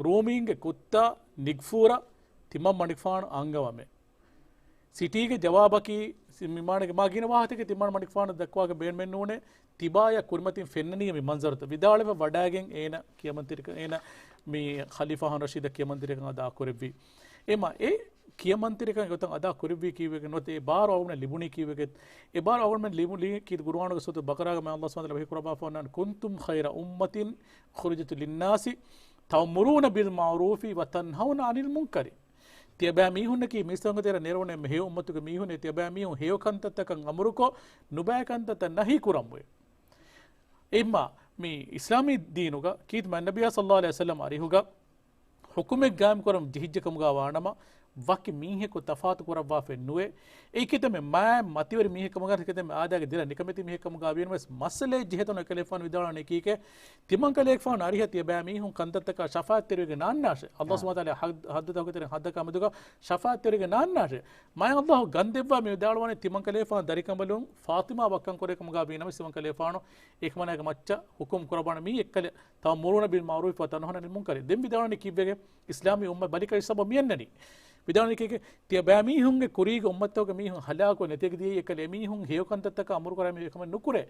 ރޫމީންގެ ކުއްތާ ނިކްފޫރަށް ތިމަން މަނިކުފާނު އަންގަވަމެ. ސިޓީގެ ޖަވާބަކީ، ސި-، މި މާނަގެ މާ ގިނަ ވާހަކަތަކެއް ތިމާން މަނިކުފާނު ދައްކުވާގެ ބޭންމެއް ނޫނޭ، ތިބާޔަށް ކުރިމަތިން ފެންނަނީ މި މަންޒަރުތައް. ވިދާޅުވެ ވަޑައިގެން އޭނަ ކިޔަމަންތެރިކަން، އޭނަ މި ޚަލީފާ ހާރޫން ރަޝީދަށް ކިޔަމަންތެރިކަން އަދާ ކުރެއްވީ. އެމަ އެ ކިޔަމަންތެރިކަން ގޮތަށް އަދާ ކުރެއްވީ ކީއްވެގެން ނުވަތަ އެ ބާރު އަޅުގަނޑަށް ލިބުނީ ކީއްވެގެން؟ އެ ބާރު އަޅުގަނޑަށް ލިބުނީ ކީ ގުރުއާނުގެ ސޫރަތު ބަޤަރާގަ މާ ﷲ ސުބްޙާނަހޫ ވަތަޢާލާ ވަޙީ ކުރައްވާފަ ވަންނާނެ، "كنتم خير أمة أخرجت للناس تأمرون بالمعروف وتنهون عن المنكر." ތިޔަބައިމީހުންނަކީ މީސްތަކުންގެ ތެރެއަށް ނެރުވަނީ އެންމެ ހެޔޮ އުއްމަތުގެ މީހުން، ތިޔަބައިމީހުން ހެޔޮ ކަންތައްތަކަށް އަމުރުކޮށް، ނުބައި ކަންތައްތައް ނަހީ ކުރަންވޭ. އެއްމާ މި އިސްލާމީ ދީނުގަ ކީރިތި މާތް ނަބިއްޔާ ޞައްލައްލާހު ޢަލައިހި ވަސައްލަމް އަރިހުގަ ޙުކުމެއް ގާއިމް ކުރަން ޖެހިއްޖެ ކަމުގަ ވާނަމަ، ވަކި މީހަކު ތަފާތު ކުރައްވާފައެއް ނުވޭ. އެއީ ކިތަންމެ މާތް މަތިވެރި މީހެއް ކަމުގަ، ކިތަންމެ އާދައިގެ ދެލަ ނިކަމެތި މީހެއް ކަމުގަ ވީނަމަވެސް، މައްސަލައެއް ޖެހޭތަނު އެކަލޭގެފާނު ވިދާޅުވަނީ ކީކޭ؟ ތިމަންކަލޭގެފާނު އަރިހަށް ތިޔަބައިމީހުން ކަންތައްތަކާ ޝަފާޢަތްތެރިވެގެން ނާންނާށޭ. ﷲ ސުބްޙާނަހޫ ވަތަޢާލާ ޙައްދު، ޙައްދުތަކުގެ ތެރެއިން ޙައްދަކާ މެދުގަ ޝަފާޢަތްތެރިވެގެން ނާންނާށޭ. މާތް ﷲ ގަންދެއްވާ މި ވިދާޅުވަނީ ތިމަންކަލޭގެފާނު ދަރިކަނބަލުން ފާޠިމާ ވައްކަން ކުރޭ ކަމުގަ ވީނަމަވެސް، ތިމަންކަލޭގެފާނު އެކަމަނާގެ މައްޗަށް ޙުކުމް ކުރައްވާނެ މީ އެއްކަލެ، تأمرون بالمعروف وتنهون عن المنكر. ދެން ވިދާޅުވަނީ ކީއްވެގެން؟ އިސްލާމީ އުއްމަތް ބަލިކަށި ސަބަބު މިއަންނަނީ. ވިދާޅުވަނީ ކީކޭ؟ ތިޔަބައިމީހުންގެ ކުރީގެ އުއްމަތްތަކުގެ މީހުން ހަލާކު ނެތިގެ ދިޔައީ އެކަލޭ މީހުން ހެޔޮ ކަންތައްތަކަށް އަމުރު ކުރާ މީހުން އެކަމެއް ނުކުރޭ.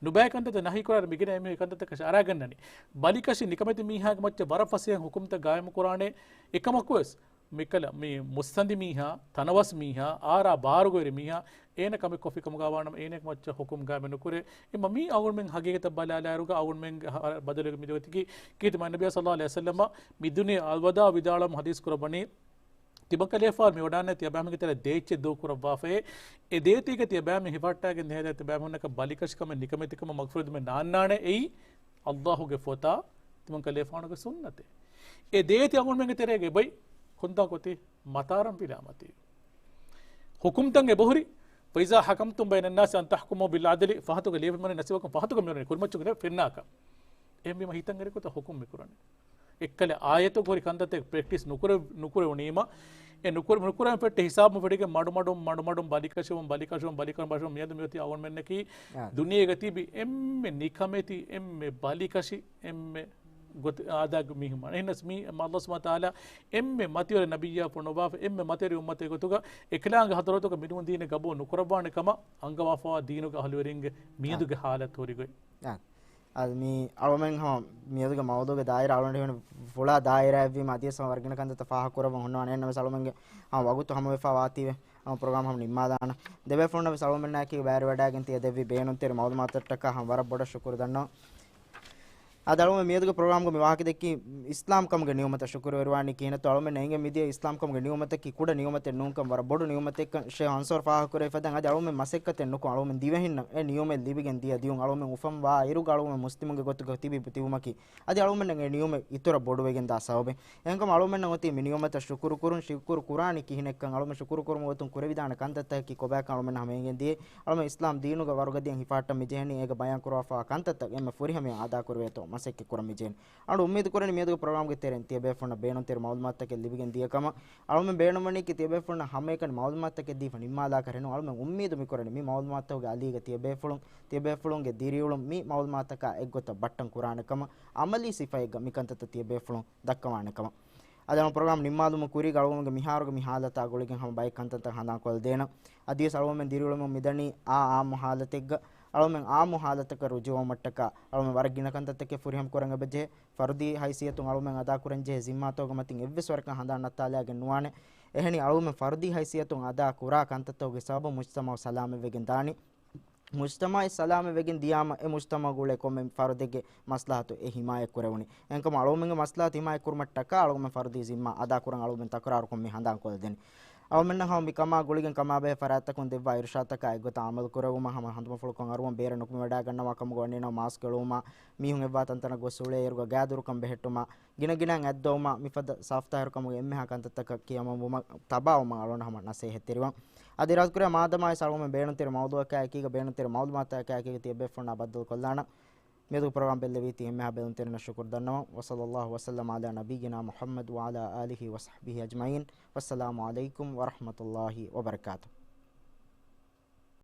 ނުބައި ކަންތައްތައް ނަހީ ކުރާ މިގިނަ އެމީހުން ކަންތައްތަކަށް އަރާގަންނަނީ. ބަލިކަށި ނިކަމެތި މީހާގެ މައްޗަށް ވަރަށް ފަސޭހަ ޙުކުމްތައް ގާއިމު ކުރާނެ. އެކަމަކުވެސް މިކަލަ މި މުއްސަނދި މީހާ، ތަނަވަސް މީހާ، އާރާ ބާރުގަވެރި މީހާ، އޭނަ ކަމެއް ކޮށްފި ކަމުގަ ވާނަމަ، އޭނައަށް މައްޗަށް ޙުކުމް ގާއިމެއް ނުކުރޭ. އެމަ މީ އަޅުގަނޑުމެން ހަގީގަތަށް ބަލާލާއިރުގަ އަޅުގަނޑުމެންގެ ހަ-، ބަދަލުގެ މި ދޮގެތިކީ، ކީރިތި މާތް ނަބިއްޔާ ޞައްލައްލާހު ޢަލައިހި ވަސައްލަމަ މި ދުނިޔެ އަލްވަދާޢު ވިދާޅުވުމުން ޙަދީޘް ކުރައްވަނީ، ތިމަންކަލޭގެފާނު މި ވަޑާންނަ ތިޔަބައިމީހުންގެ ތެރެއަށް ދޭއްޗެއް ދޫކުރައްވާފައޭ. އެ ދޭތީގަ ތިޔަބައިމީހުން ހިފަހައްޓާގެން ދޭތެރެއަށް ތިޔަބައިމީހުންނަކަށް ބަލިކަށިކަމެއް ނިކަމެތިކަމެއް މަޣްފިރަތު ދިނުމެއް ނާންނާނެ. އެއީ ﷲ ގެ ފޮތާ، ތިމަންކަލޭގެފާނުގެ ސުންނަތޭ. އެ ދޭތި އަޅުގަނޑުމެންގެ ތެރޭގަ އެބައި ކޮންތާކު އޮތީ؟ މަތާރަން ފިލާމަތީ. ޙުކުމްތައް އެބަހުރި، وإذا حكمتم بين الناس أن تحكموا بالعدل، ފަހަތުގަ ލިޔެފައިމަނި ނަސީބަކުން ފަހަތުގަ މިއުޅެނީ ކުރިމައްޗުގެ ފެންނާކަށް. އެހެންވީމަ ހިތަށް އެރި ގޮތަށް ޙުކުމް މިކުރަނީ. އެއްކަލަ އާޔަތުގަ ހުރި ކަންތައްތައް ޕްރެކްޓިސް ނުކުރެ-، ނުކުރެވުނީމަ، އެ ނުކުރެ-، ނުކުރެވެން ފެއްޓެ ހިސާބު ފެޑިގެން މަޑުމަޑުން، މަޑުމަޑުން ބަލިކަށުވުން، ބަލިކަށުވުން، ބަލިކަށުވުން، މިއަދު މިއޮތީ އަޅުގަނޑުމެންނަކީ އާ. ދުނިޔޭގަ ތިބި އެންމެ ނިކަމެތި، އެންމެ ބަލިކަށި، އެންމެ ގޮތް އާދައިގެ މީހުން. އެހެނަސް މީ ﷲ ސުބްޙާނަހޫ ވަތަޢާލާ އެންމެ މަތިވެރި ނަބިއްޔާ ފޮނުވާފަ، އެންމެ މަތިވެރި އުއްމަތެއް ގޮތުގަ އެކަލާނގެ ޙަޟްރަތުގަ މިނޫން ދީނެއް ގަބޫލު ނުކުރައްވާނެ ކަމަށް އަންގަވާފަވާ ދީނުގެ އަހުލުވެރިންގެ މިއަދުގެ އާ. ޙާލަތު ހުރި ގޮތް. އާ. އަދި މި އަޅުމެން ހަމަ މިއަދުގެ މައުޟޫގެ ދާއިރާ އަޅުމެން ހިމެނޭ ފުޅާ ދާއިރާއެއްވީމަ އަދިވެސް ހަމަ ވަރަށް ގިނަ ކަންތައްތައް ފާހަގަ ކުރައްވަން ހުންނަވާނެ. އެހެންނަމަވެސް އަޅުމެންގެ ހަމަ ވަގުތު ހަމަވެފަ ވާތީވެ ހަމަ ޕްރޮގްރާމް ހަމަ ނިންމާލާނަން. ދެބޭފުޅުންނަށް ވެސް އަޅުމެންނާއެކީ ބައިވެރިވަޑައިގެން ތިޔަ ދެއްވި ބޭނުންތެރި މައުލޫމާތުތަކާ ހަމަ ވަރަށް ބޮޑަށް ޝުކުރު ދަންނަވަން. އަދި އަޅުމެން މިއަދުގެ ޕްރޮގްރާމްގަ މި ވާހަކަ ދެއްކީ އިސްލާމް ކަމުގެ ނިޢުމަތަށް ޝުކުރުވެރިވާނީ ކިހިނެއްތޯ؟ އަޅުމެން އެނގޭ މިދިޔަ އިސްލާމް ކަމުގެ ނިޢުމަތަކީ ކުޑަ ނިޢުމަތެއް ނޫންކަން ވަރަށް ބޮޑު ނިޢުމަތެއްކަން ޝޭޚް އަންސޯރު ފާހަގަކުރެވިފަދައިން އަދި އަޅުމެން މަސައްކަތެއް ނުކޮށް އަޅުމެން ދިވެހިންނަށް އެ ނިޢުމަތް ލިބިގެން ދިޔަ ދިޔުން އަޅުމެން އުފަންވާ އިރުގަ އަޅުމެން މުސްލިމުންގެ ގޮތުގަ ތިބި ތިބުމަކީ އަދި އަޅުމެންނަށް އެ ނިޢުމަތް އިތުރަށް ބޮޑުވެގެންދާ ސަބަބެއް. އެހެންކަމުން އަޅުމެންނަށް އޮތީ މި ނިޢުމަތަށް ޝުކުރު ކުރުން، ޝުކުރު ކުރާނީ ކިހިނެއްކަން، އަޅުމެން ޝުކުރު ކުރުމުގެ ގޮތުން ކުރެވިދާނެ ކަންތައްތަކަކީ ކޮބާކަން އަޅުމެންނަށް ހަމަ އެނގެން ދިޔައީ. އަޅުމެން އިސްލާމް ދީނުގަ ވަރުގަދައިން ހިފަހައްޓަން މިޖެހެނީ އޭގަ ބަޔާން ކުރައްވާފައިވާ ކަންތައްތައް އެންމެ ފުރިހަމައިން އަދާކުރެވޭތޯ މަސައްކަތް ކުރަން މިޖެހެނީ. އަޅު އުއްމީދު ކުރަނީ މިއަދުގެ ޕްރޮގްރާމްގެ ތެރެއިން ތިޔަބޭފުޅުންނަށް ބޭނުންތެރި މައުލޫމާތުތަކެއް ލިބިގެން ދިޔަ ކަމަށް. އަޅުމެން ބޭނުންވަނީކީ ތިޔަބޭފުޅުންނަށް ހަމައެކަނި މައުލޫމާތުތަކެއް ދީފަ ނިންމާލާކަށް ނޫން. އަޅުމެން އުއްމީދު މިކުރަނީ މި މައުލޫމާތުތަކުގެ އަލީގަ ތިޔަބޭފުޅުން، ތިޔަބޭފުޅުންގެ ދިރިއުޅުން މި މައުލޫމާތުތަކާ އެއްގޮތަށް ބައްޓަން ކުރާނެ ކަމަށް، ޢަމަލީ ސިފައެއްގަ މިކަންތައްތައް ތިޔަބޭފުޅުން ދައްކަވާނެ ކަމަށް. އަދި އަޅުގަނޑު ޕްރޮގްރާމް ނިންމާލުމުގެ ކުރީގަ އަޅުގަނޑުގެ މިހާރުގެ މި ޙާލަތާ ގުޅިގެން ހަމަ ބައެއް ކަންތައްތައް ހަނދާން ކޮށްދޭނަން. އަދިވެސް އަޅުގަނޑުމެން ދިރިއުޅެމުން މިދަނީ އާ ޢާއްމު ޙާލަތެއްގަ. އަޅުގަނޑުމެން ޢާއްމު ޙާލަތަކަށް ރުޖޫޢަވުމަށްޓަކާ އަޅުގަނޑުމެން ވަރަށް ގިނަ ކަންތައްތަކެއް ފުރިހަމަ ކުރަން އެބަޖެހޭ. ފަރުދީ ހައިސިއްޔަތުން އަޅުގަނޑުމެން އަދާކުރަންޖެހޭ ޒިންމާތަކުގެ މަތިން އެއްވެސް ވަރަކަށް ހަނދާން ނައްތާލާގެން ނުވާނެ. އެހެނީ އަޅުގަނޑުމެން ފަރުދީ ހައިސިއްޔަތުން އަދާ ކުރާ ކަންތައްތަކުގެ ސަބަބުން މުޖްތަމަޢު ސަލާމަތްވެގެން ދާނީ. މުޖްތަމަޢެއް ސަލާމަތްވެގެން ދިޔާމަ، އެ މުޖްތަމަޢުގަ އުޅޭ ކޮންމެ ފަރުދެއްގެ މަސްލަހަތު އެ ހިމާޔަތް ކުރެވުނީ. އެހެންކަމުން އަޅުގަނޑުމެންގެ މަސްލަހަތު ހިމާޔަތް ކުރުމަށްޓަކާ އަޅުގަނޑުމެން ފަރުދީ ޒިންމާ އަދާކުރަން އަޅުގަނޑުމެން ތަކުރާރުކޮށް މި ހަނދާން ކޮށްދެނީ. އަޅުގަނޑުމެންނަށް ހަމަ މިކަމާ ގުޅިގެން ކަމާބެހޭ ފަރާތްތަކުން ދެއްވާ އިރުޝާދުތަކާ އެއްގޮތަށް ޢަމަލު ކުރެވުމަށް ހަމަ ހަނދުމަފުޅުކޮށް އަރުވަން. ބޭރަށް ނުކުމެވަޑައިގަންނަވާ ކަމުގަ ވަނީ ނަމަ މާސްކް އެޅުވުމާ، މީހުން އެއްވާ ތަންތަނަށް ގޮސް އުޅޭ އިރުގަ ގާދުރުކަން ބެހެއްޓުމާ، ގިނަ ގިނައިން އަތްދޮވުމާ، މިފަދަ ސާފުތާހިރުކަމުގެ އެންމެހާ ކަންތައްތަކަށް ކިޔަމަންވުމަށް ތަބާވުމަށް އަޅުގަނޑު ހަމަ ނަސޭހަތްތެރިވަން. އަދި އިރާދަކުރޭ މާދަމާވެސް އަޅުގަނޑުމެން ބޭނުންތެރި މައުޟޫޢަކާ އެކީގަ ބޭނުންތެރި މައުލޫމާތަކާ އެކީގަ ތިޔަބޭފުޅުންނާ ބައްދަލުކޮށްލާނަން. މިއަދު ޕްރޮގްރާމް ބެއްލެވީތީ އެންމެހާ ބެލުންތެރިންނަށް ޝުކުރު ދަންނަވަން. وصلى الله وسلم على نبينا محمد وعلى آله وصحبه أجمعين. والسلام عليكم ورحمة الله وبركاته.